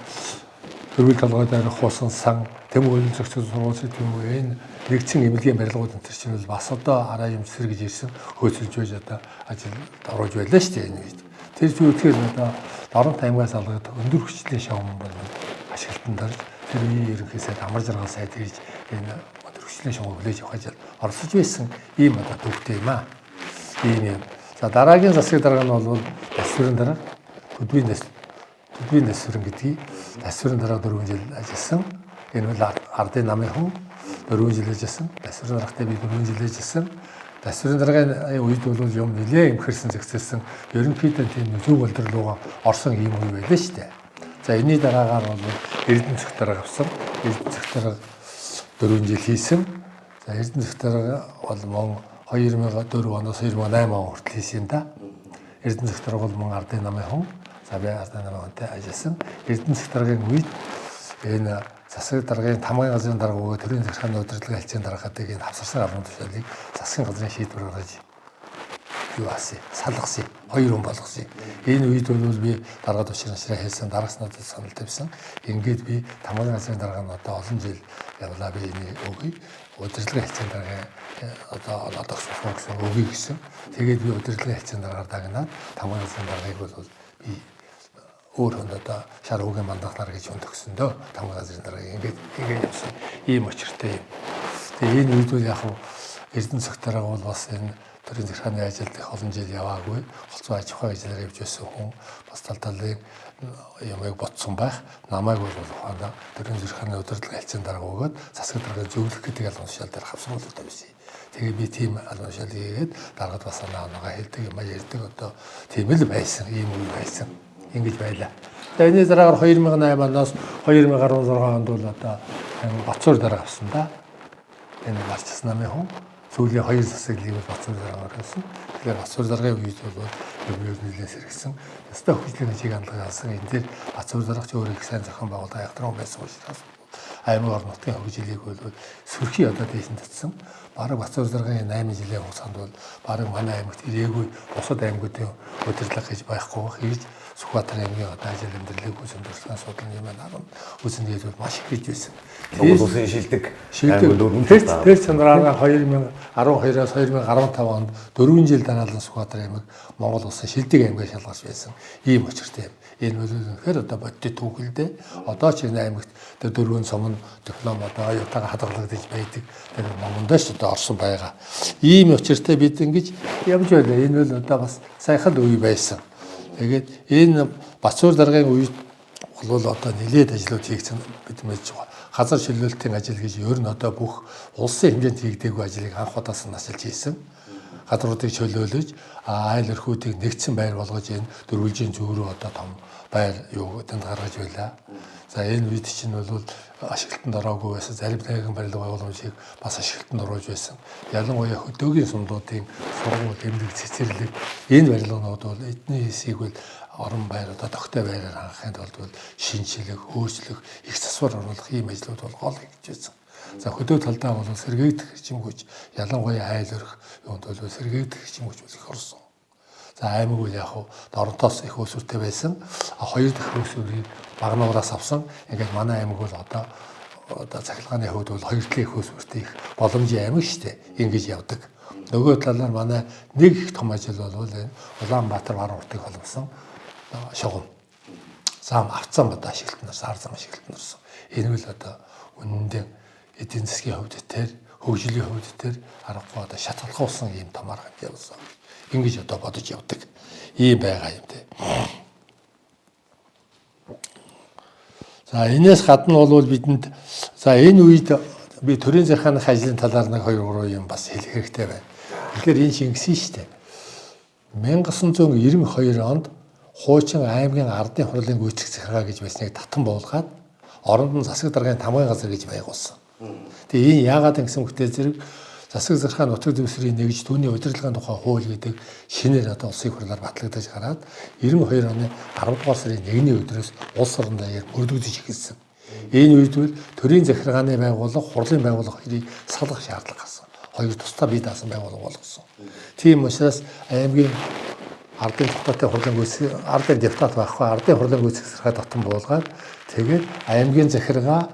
дөрвөл толгой дээр хуусан сан тэмүүл зохицол сургууль гэх юм уу энэ нэгдсэн эмнэлгийн барилгууд энэ төр чинь бол бас одоо арай юм сэргэж ирсэн хөөцөлж байж одоо ажилд оруулж байлаа шүү дээ энэ үед. Тэр зүйлхээр одоо Доронт аймгаас алгад өндөр хүчлийн шавн бол ашиглалтанд орж тэр үеийн ерөнхий сайд Амар жаргал сайд гэж энэ өндөр хүчлийн шавн хүлээж авах ажилд оролцож байсан ийм одоо төвхтэй юм аа. Ийм юм. За дараагийн засаг дарга нь бол Дасварын дарга Төдвийн Дасварын гэдгийг Дасварын дарга 4 жил ажилласан. Энэ бол ардын намын хүн 4 жил ажилласан. Дасварын даргатай би 4 жил ажилласан. Дасварын даргын үед бол юм нэлээ эмхэрсэн зэгцэлсэн. Ерөнхийдөө тийм зөв болдор руугаа орсон ийм үе байлаа шүү дээ. За энэний дараагаар бол Эрдэнэ цогт дарга авсан. Эрдэнэ цогт дарга 4 жил хийсэн. За Эрдэнэ цогт дарга бол мөн 2004 оноос 2008 он хүртэл хийсэн юм да. Эрдэнэ цогт дарга бол мөн ардын намын хүн. За би ардын намын хүнтэй ажилласан. Эрдэнэ цогт даргын үед энэ засаг даргын тамгын газрын дарга бөгөөд төрийн захиргааны удирдлагын хэлцээний дарга гэдэг энэ хавсарсан албан тушаалыг засгийн газрын шийдвэр гаргаж юу аасан, салгасан, хоёр хүн болгосон. Энэ үед бол би дарга тушаалчраа хэлсэн, даргас надад санал тавьсан. Ингээд би тамгын газрын дарга нь одоо олон жил явлаа, би энэ өгье. Удирдлагын хэлцээний даргын одоо одоогч болох гэсэн өгье гэсэн. Тэгээд би удирдлагын хэлцээний даргаар дагнаад тамгын газрын даргыг бол би өөр хүнд одоо шар үгийн мандахнаар гэж хүн төгсөн дөө. Тамгын газрын даргаыг ингээд ингээд явсан. Ийм учиртай юм. Тэгээ энэ үед бол яг Эрдэнэ цогт дарга бол бас энэ төрийн захиргааны ажилд их олон жил яваагүй. Голцоо аж ахуйн ажлаар явж байсан хүн бас тал талын юмыг ботсон байх. Намайг бол ухаандаа төрийн захиргааны удирдлага хэлцээний дарга өгөөд засаг даргын зөвлөх гэдэг албан тушаал дээр хавсруулалт тавьсан. Тэгээ би тийм албан тушаал хийгээд даргад бас санаа оноогоо хэлдэг юм ярьдаг одоо тийм л байсан. Ийм үе байсан. Ингэж байлаа. Тэгээ энэний дараагаар 2008 оноос 2016 онд бол одоо Бацуур дарга авсан да. Энэ Барчас намын хүн сүүлийн хоёр засаглалыг бол Бацуур даргаар оруулсан. Тэгэхээр Бацуур даргын үед бол юм ер нь нэлээд сэргсэн. Ёстой хөгжлийн чиг хандлага алсан. Энэ дээр Бацуур дарга ч өөр их сайн зохион байгуулалт айхтар байсан учраас аймаг орон нутгийн хөгжилийг бол сөрхий одоо дээш нь татсан. Бараг Бацуур даргын 8 жилийн хугацаанд бол бараг манай аймагт ирээгүй бусад аймагуудын удирдлага гэж байхгүй хийж Сүхбаатар аймгийн одоо ажил амьдралыг үүсэн туршлагын судлалын юм харна. Үүсэн тэгээд бол маш их хийж байсан. Монгол улсын шилдэг аймаг дөрвөн тэр чанараараа 2012-оос 2015 онд 4 жил дараалан Сүхбаатар аймаг Монгол улсын шилдэг аймгаар шалгарч байсан. Ийм учиртай юм. Энэ бол үнэхээр одоо бодит түүхэлдээ. Одоо ч энэ аймагт тэр дөрвөн сум диплом одоо оюутаага хадгалагдаж байдаг. Тэр номондоо ч одоо орсон байгаа. Ийм учиртай бид ингэж явж байлаа. Энэ бол одоо бас саяхан үе байсан. Тэгээд энэ Бацуур даргын үед бол одоо нэлээд ажлууд хийгдсэн бид мэдж байгаа. Газар шилүүлэлтийн ажил гэж ер нь одоо бүх улсын хэмжээнд хийгдээгүй ажлыг анх удаасан насалж хийсэн. Газруудыг чөлөөлөж, айл өрхүүдийг нэгдсэн байр болгож энэ дөрвөлжийн зүүн рүү одоо том байр юу тэнд гаргаж байлаа. За энэ үед чинь бол ашиглалтанд ороогүй байсан зарим нэгэн барилга байгууламжийг бас ашиглалтанд оруулж байсан. Ялангуяа хөдөөгийн сумдуудын сургууль, эмнэлэг, цэцэрлэг энэ барилганууд бол эдний хэсгийг бол орон байр одоо тогттой байраар хангахын тулд бол шинжлэх, өөрчлөх, их засвар оруулах ийм ажлууд бол гол хийж байсан. За хөдөө талдаа бол сэргээгдэх эрчим хүч, ялангуяа айл өрх юунд бол сэргээгдэх эрчим хүч бол их орсон. За аймаг үл яг хуу Доронтоос их үүсвэртэй байсан. А хоёр дахь үүсвэрийг Багнуураас авсан. Ингээд манай аймаг бол одоо цахилгааны хувьд бол хоёр талын их үүсвэртэй их боломжийн аймаг шүү дээ. Ингэж явдаг. Нөгөө талаар манай нэг их том ажил бол энэ Улаанбаатар баруун уртыг холбосон шугам. Зам авцсан одоо ашиглалтанд сар зам ашиглалтанд орсон. Энэ үл одоо үнэндээ эдийн засгийн хувьд тэр хөгжлийн хувьд тэр аргагүй одоо шатгалгуулсан ийм том арга хэмжээ болсон. Ингэж одоо бодож явдаг. Ийм байгаа юм те. За энэс гадна бол бидэнд за энэ үед би төрийн захиргааны ажлын талаар нэг 2 3 юм бас хэлэх хэрэгтэй байна. Тэгэхээр энэ шингэсэн шүү дээ. 1992 онд хуучин аймгийн ардын хурлын гүйцэтгэх захиргаа гэж байсныг татан буулгаад оронд нь засаг даргын тамгын газар гэж байгуулсан. Тэгээ энэ яагаад ингэсэн бүхтэй зэрэг засаг захиргаа нутаг дэвсгэрийн нэгж түүний удирдлагын тухай хууль гэдэг шинээр одоо улсын хурлаар батлагдаж гараад 92 оны 10 дугаар сарын 1-ний өдрөөс улс орон даяар мөрдөгдөж эхэлсэн. Энэ үед бол төрийн захиргааны байгууллага, хурлын байгууллага хоёрыг салгах шаардлага гарсан. Хоёр тусдаа бие даасан байгууллага болгосон. Тийм учраас аймгийн ардын депутатын хурлын гүйцэтгэх ардын депутат байхгүй ардын хурлын гүйцэтгэх захиргаа татан буулгаад тэгээд аймгийн захиргаа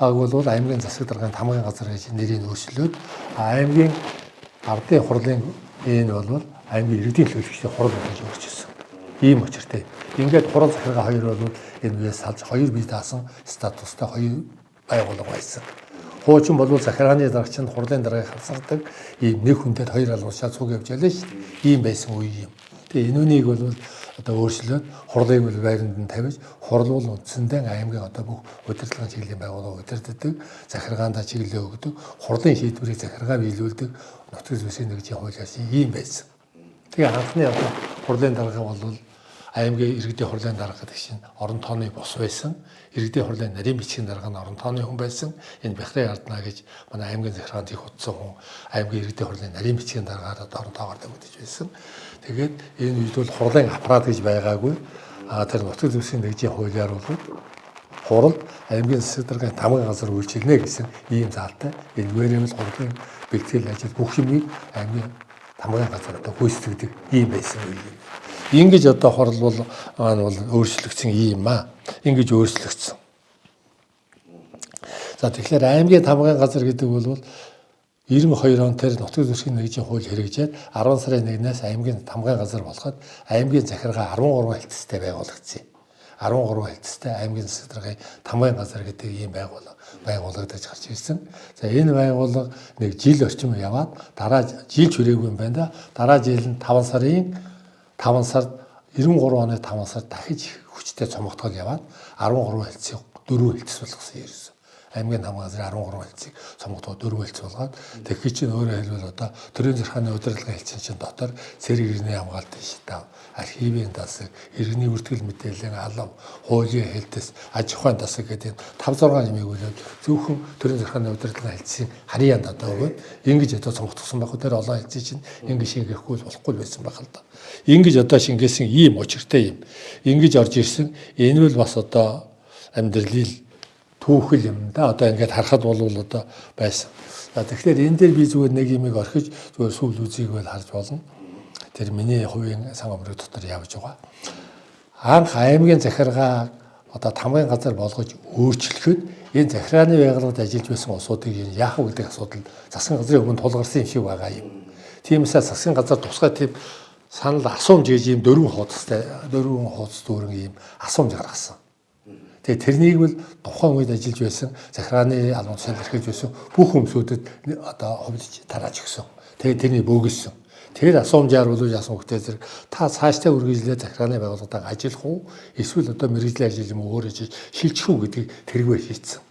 бол аймгийн засаг даргын тамгын газар гэж нэрийг өөрчлөөд аймгийн ардын хурлын энэ бол аймгийн иргэдийн төлөөлөгчдийн хурал гэж өөрчилсөн. Ийм учиртай. Ингээд хурал захиргаа хоёр бол энэ үеэс салж хоёр бие даасан статустай хоёр байгууллага байсан. Хуучин бол захиргааны дарагч нь хурлын даргаыг хавсардаг ийм нэг хүнтэй хоёр алууршаа цуг явж ялаа шүү дээ. Ийм байсан үе юм. Тэгээ энэ үнийг бол одоо өөрчлөөд хурлыг бол байранд нь тавьж хурал бол үндсэндээ аймгийн одоо бүх удирдлагын чиглэлийн байгууллага удирддаг, захиргаандаа чиглэлээ өгдөг, хурлын шийдвэрийг захиргаа биелүүлдэг нутаг дэвсгэрийн нэгжийн хуулиар ийм байсан. Тэгээ анхны одоо хурлын дарга бол аймгийн иргэдийн хурлын дарга гэдэг чинь орон тооны бус байсан. Иргэдийн хурлын нарийн бичгийн дарга нь орон тооны хүн байсан. Энэ Бяхрын Арднаа гэж манай аймгийн захиргаанд их утсан хүн аймгийн иргэдийн хурлын нарийн бичгийн даргаар одоо орон тоогоор тавигдаж байсан. Тэгээд энэ үед бол хурлын аппарат гэж байгаагүй. А тэр нутаг дэвсгэрийн нэгжийн хуулиар бол хурал аймгийн засаг даргын тамгын газар үйлчилнэ гэсэн ийм заалтай. Энэгээр л хурлын бэлтгэл ажил бүх юмыг аймгийн тамгын газар одоо гүйцэтгэдэг ийм байсан үе юм. Ингэж одоо хурал бол маань бол өөрчлөгдсөн ийм аа. Ингэж өөрчлөгдсөн. За тэгэхээр аймгийн тамгын газар гэдэг бол 92 он тэр нутаг дэвсгэрийн нэгжийн хууль хэрэгжээд 10 сарын 1-ээс аймгийн тамгын газар болоход аймгийн захиргаа 13 хэлтстэй байгуулагдсан юм. 13 хэлтстэй аймгийн засаг даргын тамгын газар гэдэг ийм байгууллага байгуулагдаж гарч ирсэн. За энэ байгууллага нэг жил орчим яваад дараа жил ч хүрээгүй юм байна да. Дараа жил нь 5 сарын 5 сард 93 оны 5 сард дахиж хүчтэй цомогдгол яваад 13 хэлтсийг 4 хэлтс болгосон ерөөсөө. Аймгийн тамгын газрын 13 хэлтсийг цомогдгоо 4 хэлтс болгоод тэгэхий чинь өөрөөр хэлбэл одоо төрийн захиргааны удирдлагын хэлтсийн чинь дотор цэрэг иргэний хамгаалтын штаб, архивын дасаг, иргэний бүртгэл мэдээллийн алав, хуулийн хэлтэс, аж ахуйн дасаг гэдэг 5 6 юмыг үлээд зөвхөн төрийн захиргааны удирдлагын хэлтсийн харьяанд одоо өгөөд ингэж одоо цомогдсон байх. Тэр олон хэлтсийн чинь ингэж шингээхгүй болохгүй байсан байх л да. Ингэж одоо шингээсэн ийм учиртай юм. Ингэж орж ирсэн. Энэ бол бас одоо амьдралын түүхэл юм да. Одоо ингээд харахад бол одоо байсан. За тэгэхээр энэ дээр би зүгээр нэг юмыг орхиж зүгээр сүүл үзийг бол харж болно. Тэр миний хувийн сан өмрөг дотор явж байгаа. Анх аймгийн захиргаа одоо тамгын газар болгож өөрчлөхөд энэ захиргааны байгууллагад ажиллаж байсан улсуудыг энэ яах вэ гэдэг асуудал засгийн газрын өмнө тулгарсан юм шиг байгаа юм. Тиймээс засгийн газар тусгай тийм санал асуумж гэж ийм дөрвөн хуудастай дөрвөн хуудас дүүрэн ийм асуумж гаргасан. Тэгээ тэрнийг бол тухайн үед ажиллаж байсан захиргааны албан тушаал эрхэлж байсан бүх хүмүүсүүдэд одоо хувьд тарааж өгсөн. Тэгээ тэрний бөөгөлсөн. Тэр асуумжаар бол яасан хөхтэй зэрэг та цаашдаа үргэлжлээ захиргааны байгууллагад ажиллах уу эсвэл одоо мэргэжлийн ажил юм өөр ажил шилжих үү гэдгийг тэргүй шийдсэн.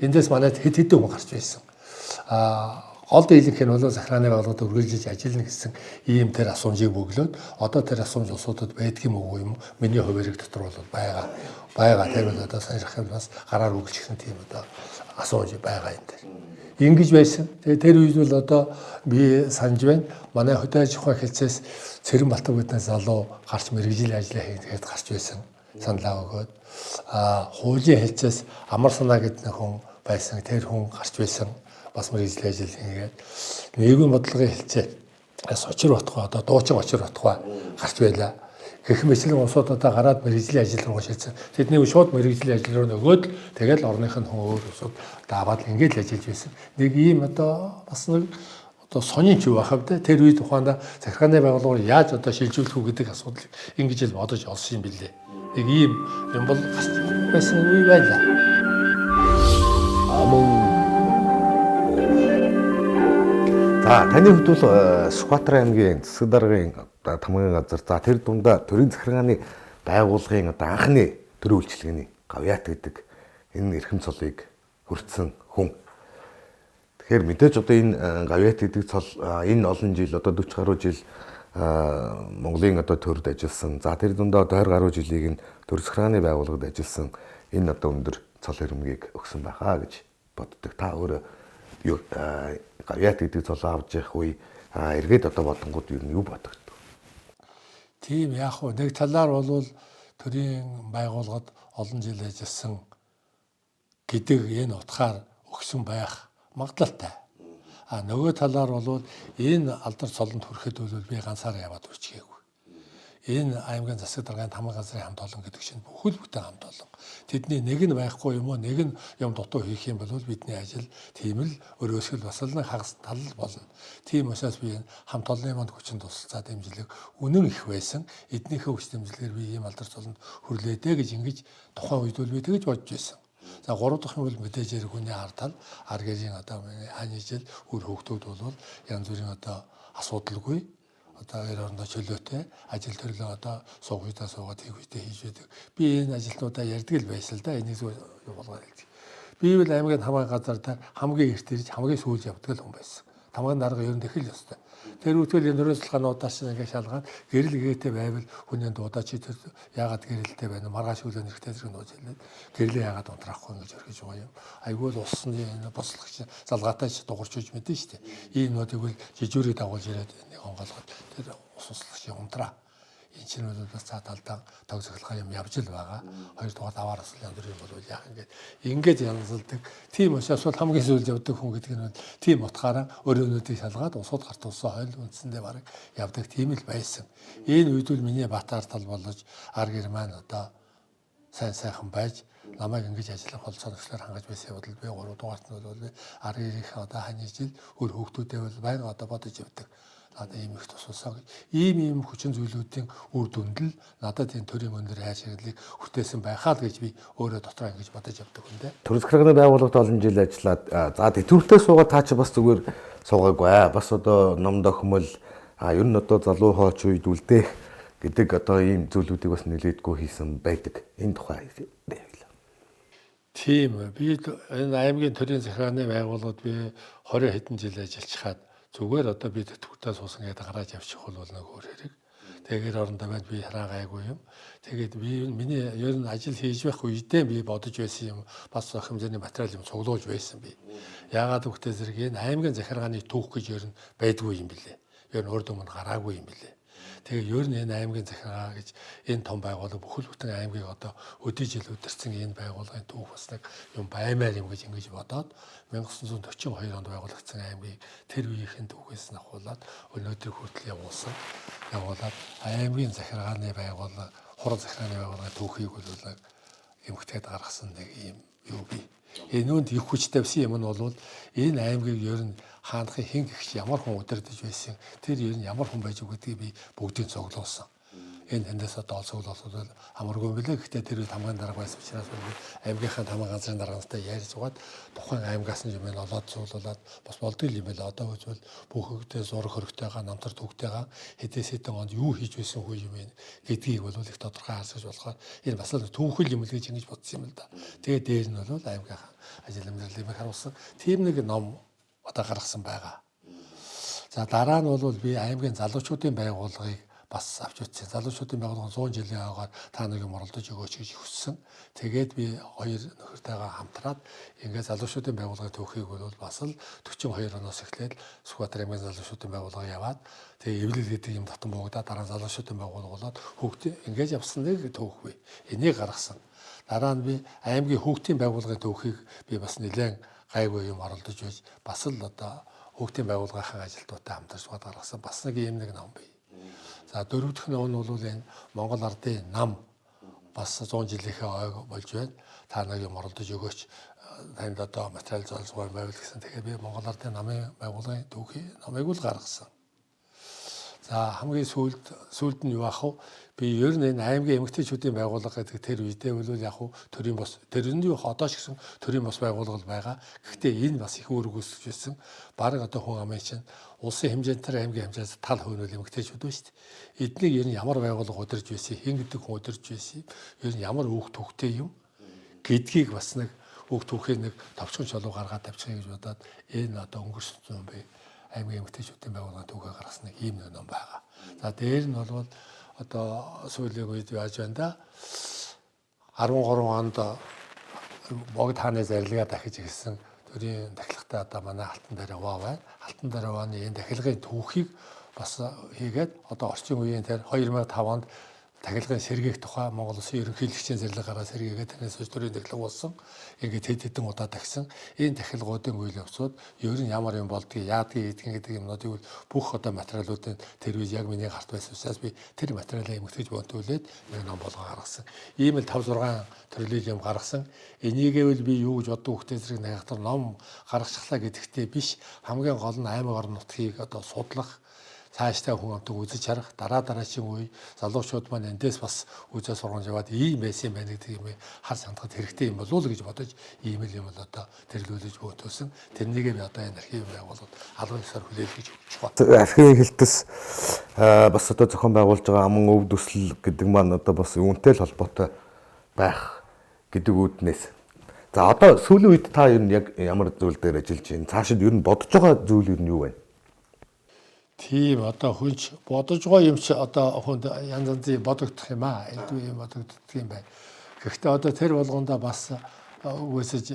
Эндээс манайд хэд хэдэн хүн гарч байсан. Аа гол дийлэнх нь бол захиргааны байгууллагад үргэлжлэж ажиллана гэсэн ийм тэр асуумжийг бөглөөд одоо тэр асуумж улсуудад байдаг юм уу юм миний хуваарийг дотор бол байгаа. Байгаа тэр бол одоо санах юм бас гараар өгч гэсэн тийм одоо асуумж байгаа юм дээр. Ингэж байсан. Тэгээ тэр үед бол одоо би санаж байна. Манай хөдөө аж ахуйн хэлцээс Цэрэн Балтаг гэдээ залуу гарч мэргэжлийн ажлаа хийгээд гарч байсан. Саналаа өгөөд а хуулийн хэлцээс Амар санаа гэдэг хүн байсан. Тэр хүн гарч байсан. Бас мэргэжлийн ажил хийгээд нийгмийн бодлогын хэлцээ Сочир Батгай одоо дуучин Очир Батгай гарч байлаа. Гэх мэтлэн улсууд одоо гараад мэргэжлийн ажил руу шилжсэн. Тэдний шууд мэргэжлийн ажил руу нөгөөд тэгэл орных нь хүн өөр улсууд одоо аваад ингээд л ажиллаж байсан. Нэг ийм одоо бас нэг одоо сонин ч юу байх вэ? Тэр үед тухайдаа захиргааны байгууллагаар яаж одоо шилжүүлэх үү гэдэг асуудлыг ингэж л бодож олсон юм билээ. Нэг ийм юм бол гарч байсан үе байлаа. Аман. За таны хувьд бол Сүхбаатар аймгийн засаг даргын тамгын газар за тэр дундаа төрийн захиргааны байгууллагын одоо анхны төрийн үйлчилгээний гавьяат гэдэг энэ эрхэм цолыг хүртсэн хүн. Тэгэхээр мэдээж одоо энэ гавьяат гэдэг цол энэ олон жил одоо 40 гаруй жил Монголын одоо төрд ажилласан. За тэр дундаа одоо 20 гаруй жилийг нь төр захиргааны байгууллагад ажилласан энэ одоо өндөр цол хэрмгийг өгсөн байхаа гэж боддог. Та өөрөө юу гавьяат гэдэг цолоо авч явах үе эргээд одоо бодонгууд юу юу бодогддог? Тийм яг хуу нэг талаар бол төрийн байгууллагад олон жил ажилласан гэдэг энэ утгаар өгсөн байх магадлалтай. А нөгөө талаар бол энэ алдар цолонд хүрэхэд бол би ганцаараа яваад үчгээгүй. Энэ аймгийн засаг даргын тамга газрын хамт олон гэдэг чинь бүхэл бүтэн хамт олон. Тэдний нэг нь байхгүй юм уу, нэг нь юм дутуу хийх юм бол бидний ажил тийм л өрөөсгөл бас л хагас тал болно. Тийм учраас би энэ хамт олонны манд хүчин тусалцаа дэмжлэг үнэн их байсан. Эднийхээ хүч дэмжлэгээр би ийм алдар цолонд хүрлээ дээ гэж ингэж тухайн үед бол би тэгж бодож байсан. За гурав дахь нь бол мэдээж хэрэг хүний ар тал, ар гэрийн одоо хань ижил үр хөвгтүүд бол янз бүрийн одоо асуудалгүй одоо гэр орондоо чөлөөтэй ажил төрлөө одоо суух үедээ суугаад хийх үедээ хийж байдаг. Би энэ ажилтнуудаа ярьдаг л байсан л да. Энийг зүгээр болгоод хэлдэг. Би бол аймгийн хамгаан газар дээр хамгийн эрт ирж хамгийн сүүлд явдаг л хүн байсан. Тамгын дарга ер нь тэхэл ёстой. Тэр үтгэл энэ өрөө судалгаануудаас чинь ингээд шалгаад гэрэл гээтэй байвал хүний дуудаа чи тэр яагаад гэрэлтэй байна маргааш өглөө нэрхтээ зэрэг нууж хэлээд гэрлээ яагаад унтраахгүй ингэж өргөж байгаа юм. Айгүй л усны энэ бослогч залгаатай ч дуурч үж мэдэн штэ. Ийм нуудыг бол жижүүрийг дагуулж ирээд нэг онгоолгоод тэр ус услагч унтраа. Энэ чинь бол бас цаа талдаа тог цахилгаан юм явж л байгаа. Хоёрдугаар даваар асал янз бүрийн бол яах ингээд ингээд янзалдаг. Тийм учраас бол хамгийн сүүлд явдаг хүн гэдэг нь бол тийм утгаараа өрөөнүүдийг шалгаад усууд гарт тулсан хойл үндсэндээ бараг явдаг тийм л байсан. Энэ үед бол миний батар тал болж ар гэр маань одоо сайн сайхан байж намайг ингэж ажиллах болцоо нөхцлөөр хангаж байсан явдал би 3 дугаарт нь бол ар гэрийнхээ одоо хань ижил үр хүүхдүүдээ бол байнга одоо бодож явдаг. Надад ийм их тусалсан. Ийм хүчин зүйлүүдийн үр дүнд л надад энэ төрийн өндөр хайр шагналыг хүртээсэн байхаа л гэж би өөрөө дотроо ингэж бодож явдаг хүн дээ. Төр захиргааны байгууллагад олон жил ажиллаад за тэтгэвртэй суугаад та чи бас зүгээр суугаагүй. Бас одоо ном дохимол ер нь одоо залуу хооч үед үлдээх гэдэг одоо ийм зүйлүүдийг бас нэлээдгүй хийсэн байдаг. Энэ тухай байвал. Тийм би энэ аймгийн төрийн захиргааны байгууллагад би 20 хэдэн жил ажиллачхаад зүгээр одоо би тэтгэвртээ суусан гэдэг гараад явчих бол нэг өөр хэрэг. Тэгэхээр орондоо байна би хараа гайгүй юм. Тэгээд би миний ер нь ажил хийж байх үедээ би бодож байсан юм бас их хэмжээний материал юм цуглуулж байсан би. Яагаад гэвэл зэрэг энэ аймгийн захиргааны түүх гэж ер нь байдгүй юм билээ. Ер нь урд өмнө гараагүй юм билээ. Тэгээ ер нь энэ аймгийн захиргаа гэж энэ том байгууллага бүхэл бүтэн аймгийг одоо өдий жил удирдсан энэ байгууллагын түүх бас нэг юм баймаар юм гэж ингэж бодоод 1942 онд байгуулагдсан аймгийг тэр үеийнхэн түүхээс нь ахуулаад өнөөдөр хүртэл явуулсан. Явуулаад аймгийн захиргааны байгууллага, хурал захиргааны байгууллагын түүхийг бол эмхтэйд гаргасан нэг юм юу бий. Энүүнд их хүч тавьсан юм нь бол энэ аймгийг ер нь хаанхын хэн гихч ямар хүн удирдах байсан тэр ер нь ямар хүн байж гэдгийг би бүгдийг цуглуулсан. Энэ тэндээс одоо цуглуулах бол амаргүй юм билээ. Гэхдээ тэр үед хамгаан дарга байсан учраас би аймгийнхаа тамган газрын даргантай ярьж суугаад тухайн аймгаас нь юм олоод цуглуулад бас болдгоо юм билээ. Одоо үзвэл бүх хөдөө зураг хөрөгтэйгээ намтар түүхтэйгээ хэдээс хэдэн онд юу хийж байсан хүү юм бэ гэдгийг бол их тодорхой харсаж болохоор энэ бас л түүхэл юм л гэж ингэж бодсон юм л да. Тэгээ дээр нь бол аймгийнхаа ажил амьдралыг харуулсан тийм нэг ном одоо гаргасан байгаа. За дараа нь бол би аймгийн залуучуудын байгууллагыг бас авч үзсэн. Залуучуудын байгууллага 100 жилийн ойгоор та нэг юм оролдож өгөөч гэж хүссэн. Тэгээд би хоёр нөхөртэйгээ хамтраад ингээд залуучуудын байгууллагын түүхийг бол бас л 42 оноос эхлээд Сүхбаатар аймгийн залуучуудын байгууллага яваад тэгээ эвлэл гэдэг юм татан буугдаад дараа нь залуучуудын байгууллага болоод хүүхд ингээд явсан нэг түүх бий. Энийг гаргасан. Дараа нь би аймгийн хүүхдийн байгууллагын түүхийг би бас нэлээд гайгүй юм оролдож байж бас л одоо Хүүхдийн байгууллагын ажилтнуудтай хамтарч суугаад гаргасан бас нэг ийм нэг ном бий. За дөрөв дэх ном нь бол энэ Монгол ардын нам бас 100 жилийнхээ ойг болж байна. Та нэг юм оролдож өгөөч, танд одоо материал золзгой байвал гэсэн. Тэгэхээр би Монгол ардын намын байгууллагын түүхий номыг л гаргасан. За хамгийн сүүлд нь юу ах вэ? Би ер нь энэ аймгийн эмэгтэйчүүдийн байгууллага гэдэг тэр үедээ бол яг хуу төрийн бос тэрний одоо ч гэсэн төрийн бос байгууллага байгаа. Гэхдээ энэ бас их үүрэг үүсгэж байсан. Бараг одоо хүн амын чинь улсын хэмжээнд аймгийн хэмжээс тал хувь нь эмэгтэйчүүд байна шүү дээ. Эднийг ер нь ямар байгууллага удирж байсан, хэн гэдэг хүн удирж байсан, ер нь ямар үүх түүхтэй юм гэдгийг бас нэг үүх түүхийг нэг товчхон чулуу гаргаад тавьчих гэж бодоод энэ одоо өнгөрсөн зүүн би аймгийн эмэгтэйчүүдийн байгууллагын түүхээ гаргасан нэг ийм нэг ном байгаа. За дээр нь бол одоо сүүлийн үед яаж байна да 13 онд Богд хааны зарилгаа дахиж эхэлсэн төрийн тахилгатай одоо манай Алтан дээр уваа байна. Алтан дээр увааны энэ тахилгын түүхийг бас хийгээд одоо орчин үеийн тэр 2005 онд тахилгын сэргээх тухай Монгол Улсын ерөнхийлөгчийн зэрлэг гараа сэргээгээд тэрнээс хойш төрийн тахилга болсон. Ингээд хэд хэдэн удаа тахисан. Энэ тахилгуудын үйл явцууд ер нь ямар юм болдгийг, яадгийг, идэгин гэдэг юмнуудыг бүх одоо материалуудын тэр үед яг миний гарт байсан учраас би тэр материалаа эмгэгдэж бонтүүлээд нэг ном болгоо гаргасан. Ийм л 5 6 төрлийн юм гаргасан. Энийгээ бол би юу гэж боддог хөхтэй зэрэг нэгтэр ном гаргачихлаа гэдэгтээ биш. Хамгийн гол нь аймаг орон нутгийг одоо судлах, цаашдаа хүн амтан үзэж харах, дараа дараагийн үе залуучууд маань эндээс бас үзээ сургамж аваад ийм байсан юм байна гэдэг юм хар сандахад хэрэгтэй юм болов уу гэж бодож ийм л юм бол одоо тэрлүүлж бөөтөөсөн. Тэрнийгээ би одоо энэ архив байгууллагад албан ёсоор хүлээлгэж өгч байгаа. Архивын хэлтэс бас одоо зохион байгуулж байгаа аман өв төсөл гэдэг маань одоо бас үүнтэй л холбоотой байх гэдэг үүднээс. За одоо сүүлийн үед та ер нь яг ямар зүйл дээр ажиллаж байна? Цаашид ер нь бодож байгаа зүйл ер нь юу вэ? Тийм одоо хүнч бодож байгаа юм чи одоо хүнд янз янзын бодогдох юм аа. Элдв юм бодогддог юм байна. Гэхдээ одоо тэр болгондоо бас үгүйсэж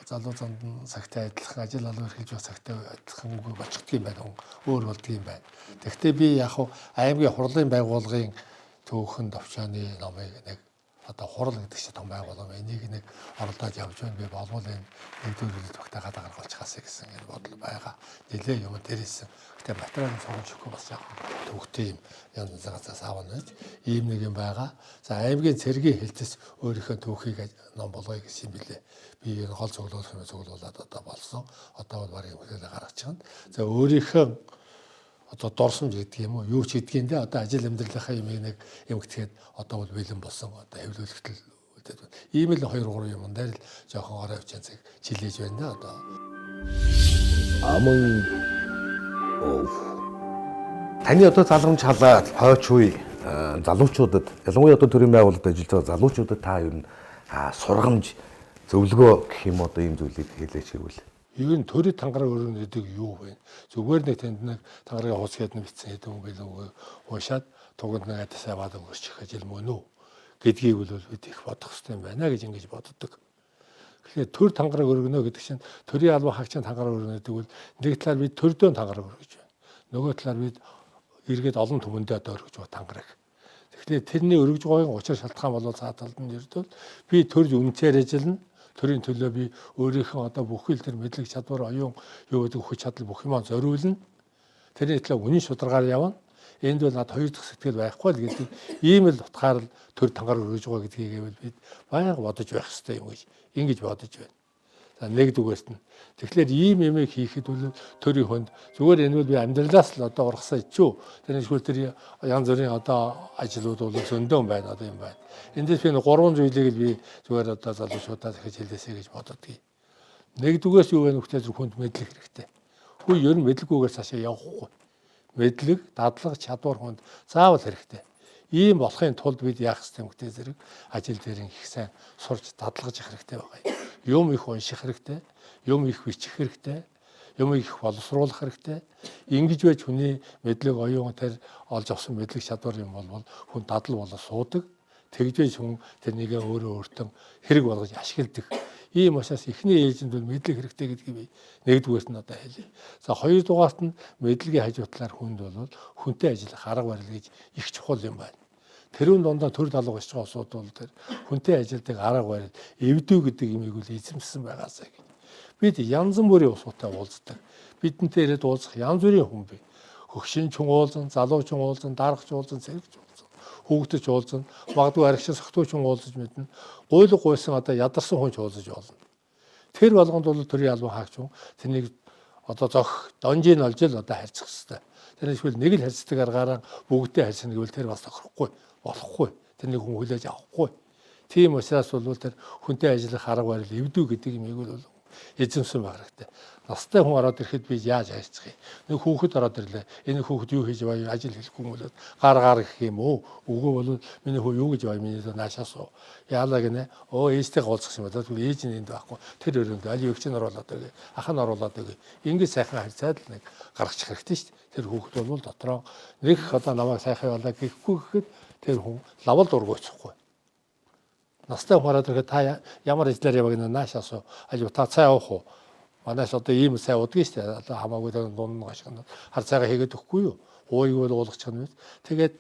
залуу занд нь цагтай адилхан ажил алуу эрхэлж байх цагтай адилхан үгүй болчихдөг юм байна. Өөр болдго юм байна. Гэхдээ би яг хуу аймгийн хурлын байгууллагын түүхэн товчооны номыг нэг одоо хурал гэдэг чинь том байгууллага. Энийг нэг оролдоод явж байна. Би болвол энэ нэгдүгээр үйлдэл багтаагаад гаргалчихаасаа гэсэн энэ бодол байгаа. Нилээ юм дээрээсэн. Гэтэ материал сонгож өгөхгүй бас яг төвхтэй юм янз янзын газраас авна гэж ийм нэг юм байгаа. За аймгийн цэргийн хэлтэс өөрийнхөө түүхийг ном болгоё гэсэн юм билээ. Би энэ гол цуглуулах юм цуглуулад одоо болсон. Одоо бол барыг хүлээлээ гаргачихна. За өөрийнхөө одоо дорсомж гэдэг юм уу юу ч гэдгийг дээ одоо ажил амьдралынхаа юмыг нэг эмгтгэхэд одоо бол бэлэн болсон одоо хэвлүүлэхтэл үлдээд байна. Ийм л 2 3 юм дээр л жоохон орой хавчаан цаг чилээж байна да одоо. Аман өв. Таны одоо залгамж халаад хойч үе залуучуудад ялангуяа одоо төрийн байгууллагад ажиллаж байгаа залуучуудад та ер нь сургамж зөвлөгөө гэх юм одоо ийм зүйлийг хэлээч гэвэл. Ер нь төрийн тангараг өргөнө гэдэг юу вэ? Зүгээр нэг тэнд нэг тангарагийн хуудас гэдэг нь бичсэн хэдэн үг байлаа уншаад туганд нэг адис аваад өнгөрчих ажил мөн үү гэдгийг бол бид их бодох хэрэгтэй юм байна гэж ингэж боддог. Тэгэхээр төр тангараг өргөнө гэдэг чинь төрийн албан хаагчийн тангараг өргөнө гэдэг бол нэг талаар бид төрдөө тангараг өргөж байна. Нөгөө талаар бид эргээд олон түмэндээ одоо өргөж байгаа тангараг. Тэгэхээр тэрний өргөж байгаагийн учир шалтгаан бол цаа талд нь ердөө би төрж үнцээр ажиллана. Төрийн төлөө би өөрийнхөө одоо бүхэл тэр мэдлэг чадвар, оюун юу гэдэг хүч чадал бүх юмаа зориулна. Тэрний төлөө үнэн шударгаар явна. Энд бол над хоёр дахь сэтгэл байхгүй л гэдэг ийм л утгаар л төр тангаар өргөж байгаа гэдгийг бол бид байнга бодож байх хэрэгтэй юм гэж ингэж бодож байна. За нэгдүгээрт нь тэгэхээр ийм юмыг хийхэд бол төрийн хүнд зүгээр энэ бол би амьдралаас л одоо ургасан ичүү. Тэр нэггүй тэр янз бүрийн одоо ажлууд бол зөндөө байна одоо юм байна. Эндээс би гурван зүйлийг л би зүгээр одоо залуучуудаа дахиж хэлээсэй гэж боддгийг. Нэгдүгээрс юу вэ нөхцөл зүр хүнд мэдлэг хэрэгтэй. Хүн ер нь мэдлэггүйгээр цаашаа явахгүй. Мэдлэг, дадлага, чадвар хүнд заавал хэрэгтэй. Ийм болохын тулд бид яах ёстой юм гэдэг зэрэг ажил дээр их сайн сурч дадлагж явах хэрэгтэй байгаа юм. Юм их унших хэрэгтэй, юм их бичих хэрэгтэй, юм их боловсруулах хэрэгтэй. Ингэж байж хүний мэдлэг, оюун тэр олж авсан мэдлэг чадвар юм бол хүн дадал болоо суудаг. Тэгж байж хүн тэрнийгээ өөрөө өөртөө хэрэг болгож ашигладаг. Ийм учраас эхний ээлжинд бол мэдлэг хэрэгтэй гэдгийг би нэгдүгээрт нь одоо хэлье. За хоёрдугаарт нь мэдлэгийн хажуу талаар хүнд бол хүнтэй ажиллах арга барил гэж их чухал юм байна. Тэрүүн дундаа төр талуу гисч байгаа улсууд бол тэр хүнтэй ажилладаг арга барил, эвдүү гэдэг юмыг үл эзэмшсэн байгаасаа гэж. Бид янз бүрийн улсуудтай уулздаг. Бидэнтэй ирээд уулзах янз бүрийн хүн бий. Хөгшин ч уулзан, залуу ч уулзан, дарга ч уулзан, цэрэг ч уулзан, хүүхдэж уулзан, магадгүй арагчин согтууч уулзаж мэднэ. Гуйлга гуйсан одоо ядарсан хүн ч уулзаж болно. Тэр болгонд бол төрийн албан хаагч хүн тэрнийг одоо зохих донжийг олж л одоо харьцах хэвээр. Тэр эсвэл нэг л харьцдаг аргаараа бүгдтэй харьцна гэвэл тэр бас тохирохгүй, болохгүй. Тэрнийг хүн хүлээж авахгүй. Тийм учраас бол тэр хүнтэй ажиллах арга барил эвдүү гэдэг юмыг бол эзэмсэн байх хэрэгтэй. Настай хүн ороод ирэхэд би яаж харьцах юм? Нэг хүүхэд ороод ирлээ. Энэ хүүхэд юу хийж байгаа, ажил хийхгүй юм бол гар гар гэх юм уу? Үгүй бол миний хүү юу гэж байгаа, миний наашаас уу. Яалаа гинэ. Өө ээжтэйгээ уулзах юм байна. Тэгвэл ээж нь энд байхгүй. Тэр өрөөнд аль эгч нь оруулаад өгье. Ах нь оруулаад өгье. Ингээд сайхан харьцаад л нэг гаргачих хэрэгтэй шүү дээ. Тэр хүүхэд бол дотроо нэг одоо намайг сайхан явуулаа гэхгүй гэхэд тэр хүн лавл дургуйцахгүй. Настай хүн ороод ирэхэд та ямар ажиллаар яваа гэнэ нааш асуу. Аль та цай явах уу? Манайш одоо ийм цай уудгийг шүү дээ. Одоо хамаагүй тэр дуун гашиг хар цайгаа хийгээд өгөхгүй юу? Ууйг бол уулгачих нь. Тэгээд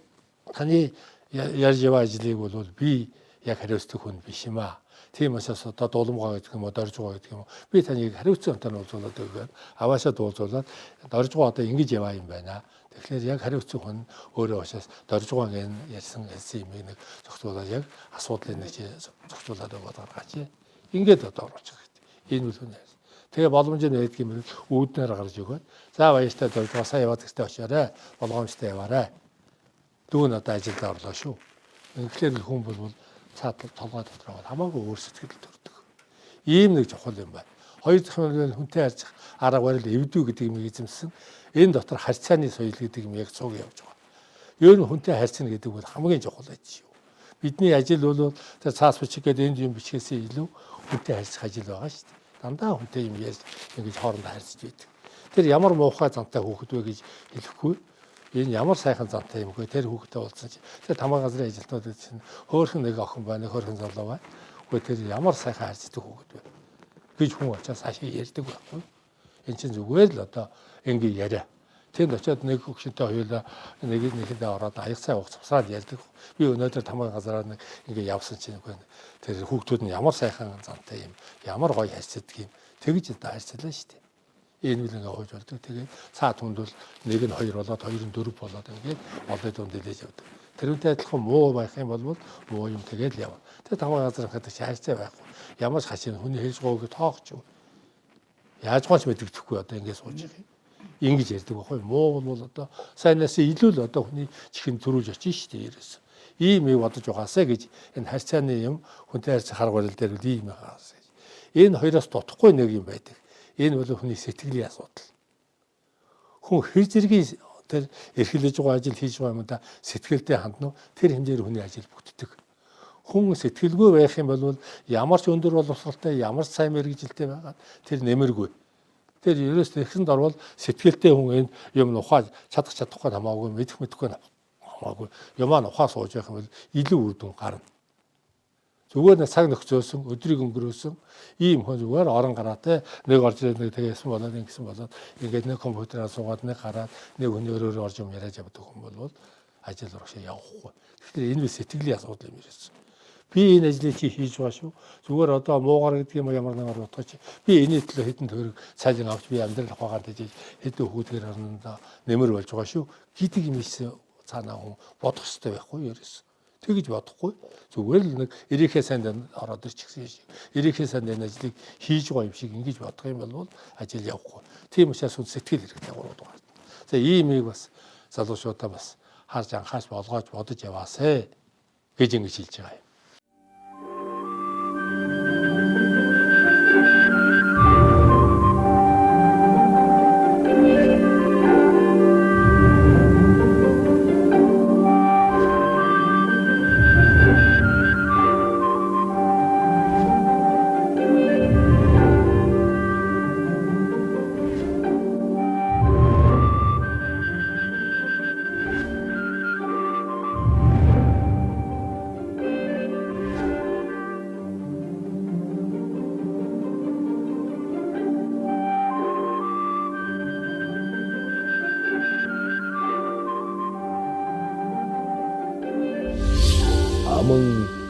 таны ярьж яваа ажлыг бол би яг хариуцдаг хүн биш юм аа. Тийм учраас одоо дуламгаа гэдэг юм уу, доржгоо гэдэг юм уу. Би таныг хариуцсан хүнтэй уулзуулаад өгөөд аваашаа дуулзуулаад доржгоо одоо ингэж яваа юм байна. Тэгэхээр яг хариуцсан хүн өөрөө учраас доржгоо ингэ ярьсан хэлсэн юм нэг зохицуулаад яг асуудлыг нэг зохицуулаад өгөөд гаргаач. Ингээд одоо оруулчих хэрэгтэй. Энэ үл хүн. Тэгээ боломж нь байдаг юм үүднээр гарч өгөөд за баяртай доржгоо сайн яваад гэжтэй очоорой. Болгоомжтой яваарай. Дүүн одоо ажилдаа орлоо шүү. Тэгэхээр хүн бол цаад толгой дотор хамаагүй өөр сэтгэл төрдөг. Ийм нэг чухал юм байна. Хоёр дахь нь хүнтэй харьцах арга барил эвдүү гэдэг юм эзэмсэн. Энэ дотор харьцааны соёл гэдэг юм яг цуг явж байгаа. Ер нь хүнтэй харьцна гэдэг бол хамгийн чухал ажил шүү. Бидний ажил бол тэр цаас бичиг гэдэг энд юм бичгээсээ илүү хүнтэй харьцах ажил байгаа шүү дээ. Дандаа хүнтэй юм ярьж ингэж хоорондоо харьцаж байдаг. Тэр ямар муухай зантай хүүхэд вэ гэж хэлэхгүй. Энэ ямар сайхан зантай юм бэ? Тэр хүүхэдтэй уулзсан чи. Тэр тамаа газрын ажилтнууд чинь хөөхөн нэг охин байна, хөөхөн залуу байна. Үгүй тэр ямар сайхан харьцдаг хүүхэд вэ гэж хүн очиад цаашаа ярьдаг байхгүй. Эн чинь зүгээр л одоо ингэ яриа. Тэнд очиад нэг өгшөнтэй хоёулаа нэг нэгэндээ ороод аяг цай уух цавсраад ярьдаг. Би өнөөдөр тамаа газараар нэг ингэ явсан чинь үгүй тэр хүүхдүүд нь ямар сайхан зантай юм, ямар гоё харьцдаг юм. Тэгж одоо харьцлаа шүү дээ. Энэ үл ингээ хууж болдог. Тэгээд цаа түнд бол нэг нь 2 болоод 2 нь 4 болоод ингээд олон дунд илээж явдаг. Тэрүүнтэй адилхан муу байх юм бол муу юм тэгээд л явна. Тэр тамаа газар гэдэг чи харьцаа байхгүй. Ямар ч хачин хүний хэлж гоог тоогч. Яаж гоч мэдэгдэхгүй одоо ингээд сууж байгаа юм. Ингэж ярьдаг байхгүй. Муу бол одоо сайнаас илүү л одоо хүний чихэнд төрүүлж очиж шүү дээ ерөөс. Ийм юм бодож байгаасаа гэж энэ харьцааны юм хүнтэй харьцах арга барил дээр үл ийм байгаасаа гэж. Энэ хоёроос дутхгүй нэг юм байдаг. Энэ бол хүний сэтгэлийн асуудал. Хүн хэр зэргийн тэр эрхлэж байгаа ажил хийж байгаа юм да сэтгэлдээ хандна уу тэр хэмжээр хүний ажил бүтдэг. Хүн сэтгэлгүй байх юм бол ямар ч өндөр боловсролтой ямар ч сайн мэргэжилтэй байгаад тэр нэмэргүй. Тэр ерөөс тэгсэн дорвол сэтгэлтэй хүн энэ юм нухаа чадах чадахгүй хамаагүй мэдэх мэдэхгүй хамаагүй юмаа нухаа сууж байх юм бол илүү үр дүн гарна. Зүгээр нэг цаг нөхцөөсөн, өдрийг өнгөрөөсөн ийм хүн зүгээр орон гараатай нэг орж ирээд нэг тэгсэн болоод ингэсэн болоод ингээд нэг компьютераа суугаад нэг гараад нэг хүний өөрөөр орж юм яриад явдаг хүн бол ажил урагшаа явахгүй. Тэгэхээр энэ сэтгэлийн асуудал юм ерөөс. Би энэ ажлыг чи хийж байгаа шүү. Зүгээр одоо муугар гэдэг юм ямар нэгэн утгаач. Би энэний төлөө хэдэн төгрөг цайлан авч би амьдрал ухаагаар тэжээж хэдэн хүүхдгээр орондоо нэмэр болж байгаа шүү гэдэг юм ийсэн цаанаа хүн бодох хэрэгтэй байхгүй ерөөс. Тэгж бодохгүй. Зүгээр л нэг эрийнхээ санд ороод ирчихсэн шиг. Эрийнхээ санд энэ ажлыг хийж байгаа юм шиг ингэж бодох юм бол ажил явахгүй. Тийм учраас хүн сэтгэл хэрэгтэй гурав дугаар. За ийм нэг бас залуучуудаа бас харж анхаарч болгоож бодож яваасэ гэж ингэж хэлж байгаа юм. Аман